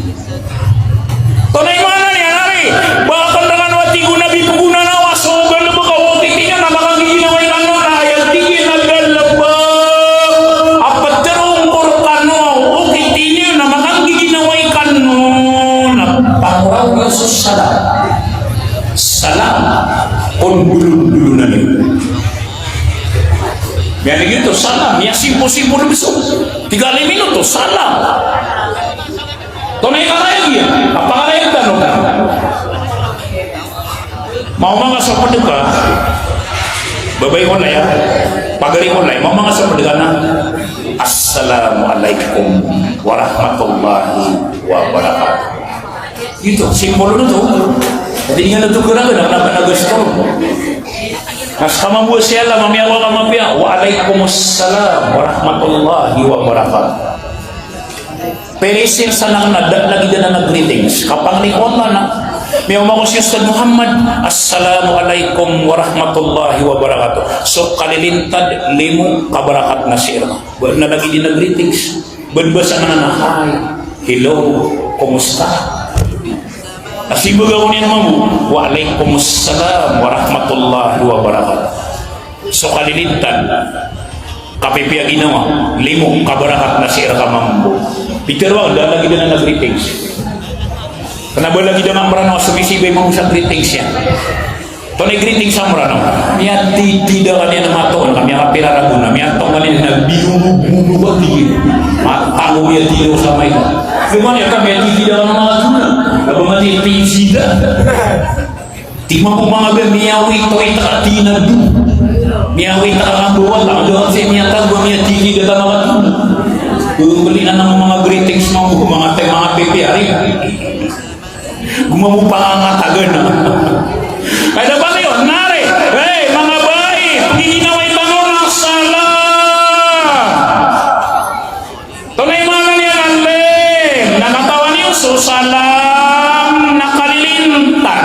Oto na i maana niyan ari, ba akn rkano a tig o Nabi pnggonanao a so galbk a okit niyo na makanggiginawai kano, na aya tig iyan a galbk a ptharoon ko rkano a okit niyo na makanggiginawai kano, na pangoraw niyo so salam. Salam ko ndolondolonan iyo. Miyaligid oto, salam, miyasimposimpo na bs. Tig a limi oto, salam. Oto na i kangayag iyan, a pangayag tano. Maoma nga so pd ka, babay ko na iyan, pagari ko na iyan, maoma nga so pd ka na, "Assalamu alaikum warahmatullahi wabarakatuh." Ito, simple na oto. Dii niyan oto karagan, na kna ba na gasto. Na ska mambo a siya la, mamiyawa ka mapiya, "Wa alaikumus salam warahmatullahi wabarakatuh." Pilisin sa na kna, da lagid anan a greetings. Kapangni ko na, miyaoma ko si Ustadh Muhammad, "Assalamu alaikum warahmatullahi wabarakatuh." So kalilintad, limo ka barakat na sii rka. Ba na lagid iyan a greetings. Ba dn basa anan a hi, hello, kumusta? Na simbag ako niyan mambo, "Wa alaikumus salam warahmatullahi wabarakatuh." So kalilintad, kapipiya ginawa, limo ka barakat na sii rka mambo. Pitharo a da lagid anan a greetings. Kna ba lagid a Mranaw a so misiba i mambo sa greetings iyan. Tonaa i greetings a Mranaw? Miyatitida kaniyan a matoon ka miyakapira ragon a miyatoon kaniyan na biyolog-bolog a tig iyan. Matango miyatida o sa maito. Kman iyan ka miyatitida kaniyan a matoon. Ka ba matitida. Tig mambo manga ba miyawit-wit ka tig iyan a do. Miyawit ka mambo wata, do sii miyatago, miyatitida ka manga do. Bali anan a manga greetings mambo, manga te, manga pipiya ari. Go mambo pangangatagan. Ay, dapat iyo, nari. Hey, manga bai, pgiginawai tano na salam. Tonaa i maana niyan, alim? Na katawan iyo so salam na kalilintad.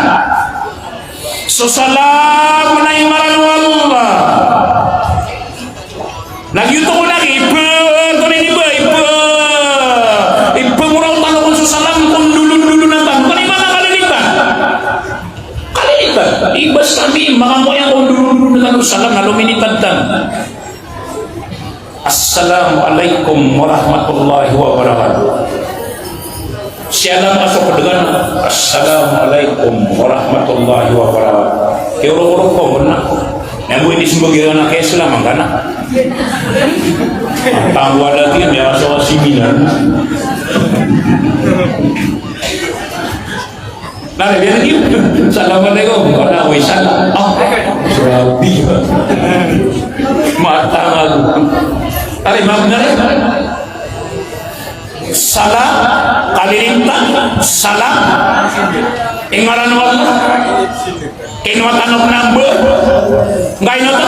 So salam na ingaran o Allah. Na giyoto kon a ipe, tonaa ini ba, ipe, ipemoraw tano kon so salam kon dolon-dolonan tano. Tonaa i maana kalilintad? Kalilintad. Ibas kami, makamoyang kon dolon-dolonan tano so salam na lomilintad tano. Assalamu alaikum warahmatullahi wabarakatuh. Siyalam ka so pd ka na, "Assalamu alaikum warahmatullahi wabarakatuh." Kiyorok-orok ko na. Na bo ini smbag iran a kaya salam angka na. Tangwa dati, miyakasowa seminar. Nari, biyan iyo. Assalamualaikum. Kna, "Wi salam." Ah, grabe. Matang ago. Nari, maaf, nari. Salam, kalilintad, salam. Ingaran o Allah. Kinowa tano ko namba. Ngkaino oto?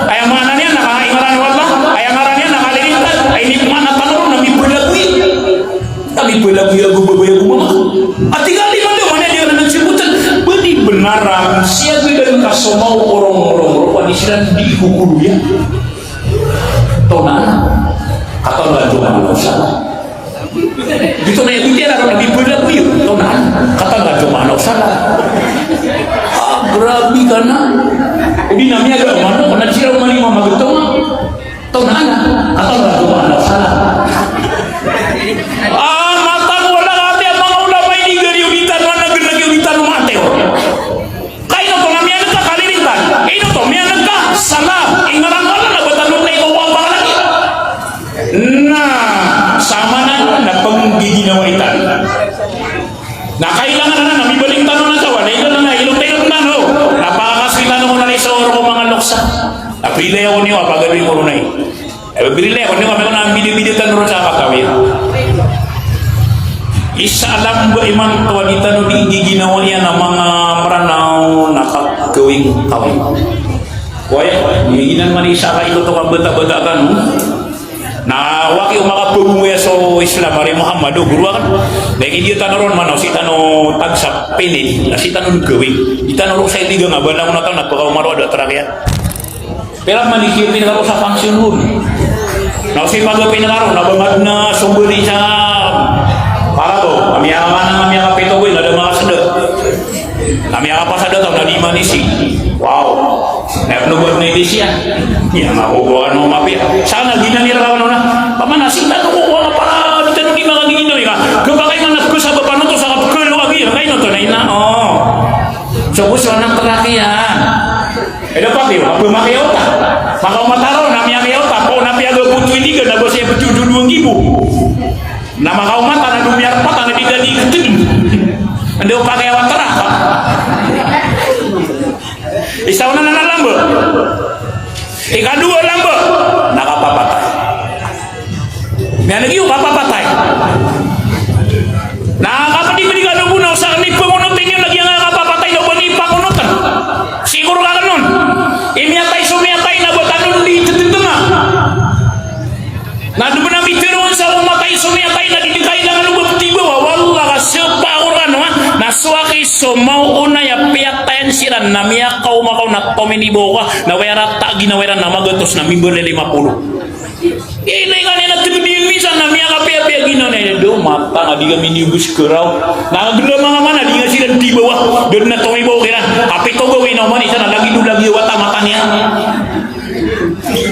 Aya maana niyan na ingaran o Allah. Aya ngaran iyan na kalilintad. Aya ini maana tano na mibalagoy. Kami pala kuya go babaya go mama. Ati kali man da, mana dia na nagsibutan. Bani benaran, siya go dan kasomaw orang-orang, orang, wani siran di kukuluya. Tonaa na. Kata nga joma na sala. Dito na yung tiyara, kami pala kuya. Tonaa na. Kata nga joma na sala. Ah, grabe ka na. Odi na miyaga, mano, na siya mali mama gito nga. Tonaa na, tonaa na, tonaa na, tonaa na. Ah, matag wala ka ati a manga ulama ini gari odi tano a nagr lagi odi tano mati o. Kaino oto na miyaneg ka kalilintad? Ino oto miyaneg ka salam? Ingaran o Allah na ba tano na ikaw a pangalagi. Na, samanan na panggiginawai tano. Na kailangan anan na mibaling tano na sawa, na ino na, na ilok-ilok tano. Na pakakasoy tano ko na na isoro ko manga loksa. Na prilaya ko niyo a pagaloy ko ron ay. Eh, prilaya ko niyo kami ko na bida-bida tano ron sa kakawin. Isa a lamba imanto a di tano di giginawai a manga Mranaw na kagawing kawin. Waya, giginan man isa ka ito to kabata-bata tano. Na waki o makapagongaya so Islam, ari Muhammad, o goro akn. Na ikidiya tano ron man, o sii tano tagsa pinin, na sii tano gawing. Di tano ron sa iliga nga, bala ko na tano, na pakaoma ron a da trak iyan. Pira man di kiyo pinakaro sa function hall. Na o sii paga pinakaro, na bangad na sombali sa para to, kami a mana, kami a kapito ko, na da makasada. Kami a kapasada tao, na di manisi. Wow. Na pnobot na iti siya. Iya, nga ko ano mapiya. Sana ginan iran na. Paman na sii tano ko, wala para di tano di makagiginawai ka. Kapakay man na ko sa bapanoto sa kapkalo agi, kaino oto na ina. Oh. So, gusto na trak iyan. Eda pati, apa makiyaota. Makaoma tano na miyakiyaota, ko na piyagaboto iligan, na ba siya pati duduwang gibo. Na makaoma tano na do miyarpat, na di tano ikitd. Anda o pakiyawa trak. Isa on na lamba. Ikadowa lamba, na kapapatay. Miyaneg iyo kapapatay. Na kapdi-pdi ka do bo na o sa kani pangonot ini lagi a kapapatay na o ba niyo pangonotn. Siguro ka kanon. I miyatay so miyatay na ba tano di tititnga. Na do ba na mitharo on sa o matay so miyatay na di kailangan o ba ptibawa. Wallah ka sapa ako rkano, ha? Na so aki so maoona i piyatayan siran na miyakaoma ka on na tominibaw ka na waya rata a ginawa iran na magatos na mimbalay lima polo. Inay ka niyan na tgd iyan misan na miyakapiyapiya ginawa niyan. Do matang a di kami niyogos karaw. Na ganda manga mana di nga siran tibawa. Da dn a tomibaw kiran. Kapito gawii na oman isa na lagid o lagid o wata mata niyan.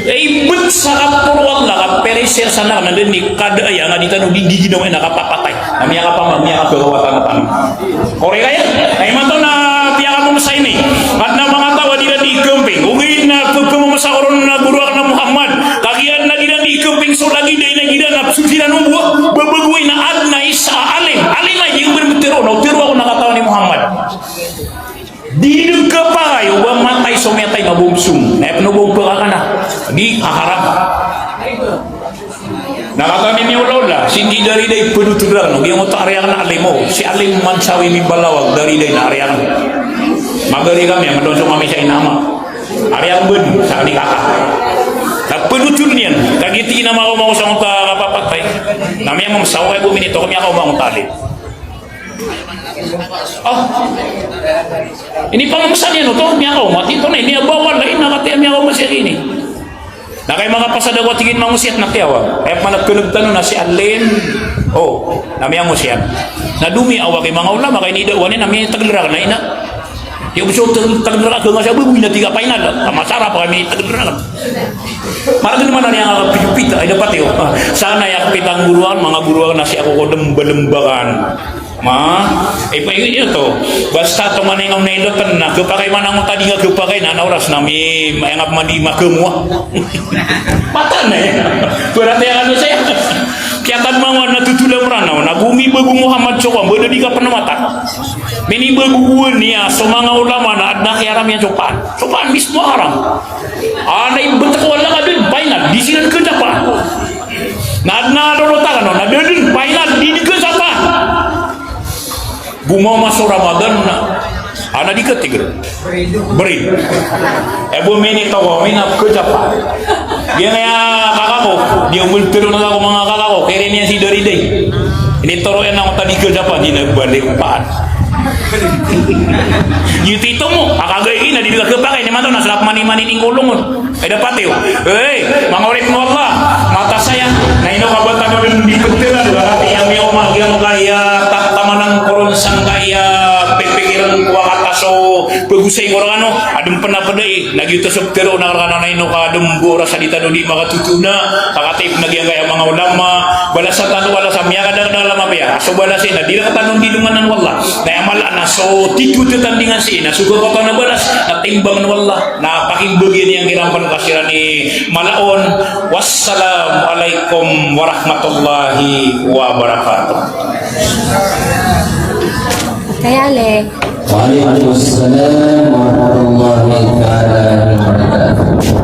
Eh, ibt sa kaporo Allah, kapirisir sa na, na dn i kada aya nga di tano di, di ginawa na kapapatay. Na miyakapama-, miyakapagawatan tano. Korek aya? Na imanto na piyakamomosa ini. Adn a manga taw a di iran di kamping. Ogaid na pepamomasa ko ron a goro akn a Muhammad. Kagiya na di iran di kamping so lagid a ina iran a so di iran obo a babagowai na adn a isa a alim. Alim a di iran btero. Na otero ako na katawan i Muhammad. Di dn kapakay o ba matay so miyatay na bo msong. Na aya pn o ba oba ka na. Di, a haram. Na katawan i miyaolaola, sii ko Dariday, pdotn rakn o giyangkoto a ari akn a alim o. Si Alim Mansawi Mibalawag, Dariday na ari akn. Magari kami, a madon so kami sa ina ama. Ari akn bn, sa kami kaka. Na pdotn iyan, kagiya tig iyan a makaoma ako sangkoto a kapapatay. Na miyamamsa ako, aya bo minito ko miyakaoma angkoto a alim. Ah. Ini pamamsa niyan oto, miyakaoma. Tig iyan oto na ini a bawal, na ina kati a miyakaoma sii ini. Na kay makapasad ako a tig iyan mangosiyat na tiyawag. Aya pman a kneg tano na si Alim. O, na miyangosiyat. Na domiyawa ki manga ulama, kay ini dawa niyan na miyatagl rakn a ina. Iyo bso tagl rakn a ganga sa baboy na tig a final. A masarap a miyatagl rakn. Maragn man a niyan a kapitapita, ay dapat iyo. Ah, sana aya kapita ang goro akn, manga goro akn na si ako ko dmbalembakan. Ma, ipa-, iyo to. Basta tonganay ngka on na ilotn na, khapakay man angkoto a di ngka khapakay na, na oras na mi-, aya ngka pman di makamowa. Mata na aya. Berarti aya kano saya. Kiyatadman ko a na totola Mranaw, na gomibago Muhammad so kowan, ba da di ka pn mata. Minibago ko niyan so manga ulama na adn a kiyaram iyan so paan. So paan mismo a haram. A, na ibt ko a langon a da dn final, di siran khajapa. Na adn a lolot akn on, na da dn final, di dn khajapa. Gomama so Ramadan na, a, na di khatig. Bri. E bo minito ko, mina khajapa. Giyangkaya kaka ko, di ombol tero na ko manga kaka ko, kiri niyan si Dariday. Initoro iyan angkoto a di khajapa, di na balik paan. Iyo tito mo, a kagiya ina di dn khapakay, ini imanto na slap mani-mani ning kolong on. Ay dapat iyo. Hey, manga oripn o Allah, mata saya. Na ino ka ba tano dn di pteran, ba kati iya miyaoma, giyangkaya ta-, tamanan ko ron sangkaya pipikiran ko a kata so pagosay ko rkano, adn pn a pd ai, na giyoto so ptero on a rkano na ino ka dn bo oras a di tano di makatotoona, pakatip na giyangkaya manga ulama, balasan tano, balasan, miyakadakdakl a mapiya, so balas iyan na di rktano di domanan o Allah, na aya mala na so titho titandingan sii na so khapakay na balas, na timbangn o Allah, na pakimbagian iyan kiran pn ka siran i mala on. Wassalamu alaikum warahmatullahi wabarakatuh. Kaya le. Waalaikumsalam warahmatullahi taala wabarakatuh.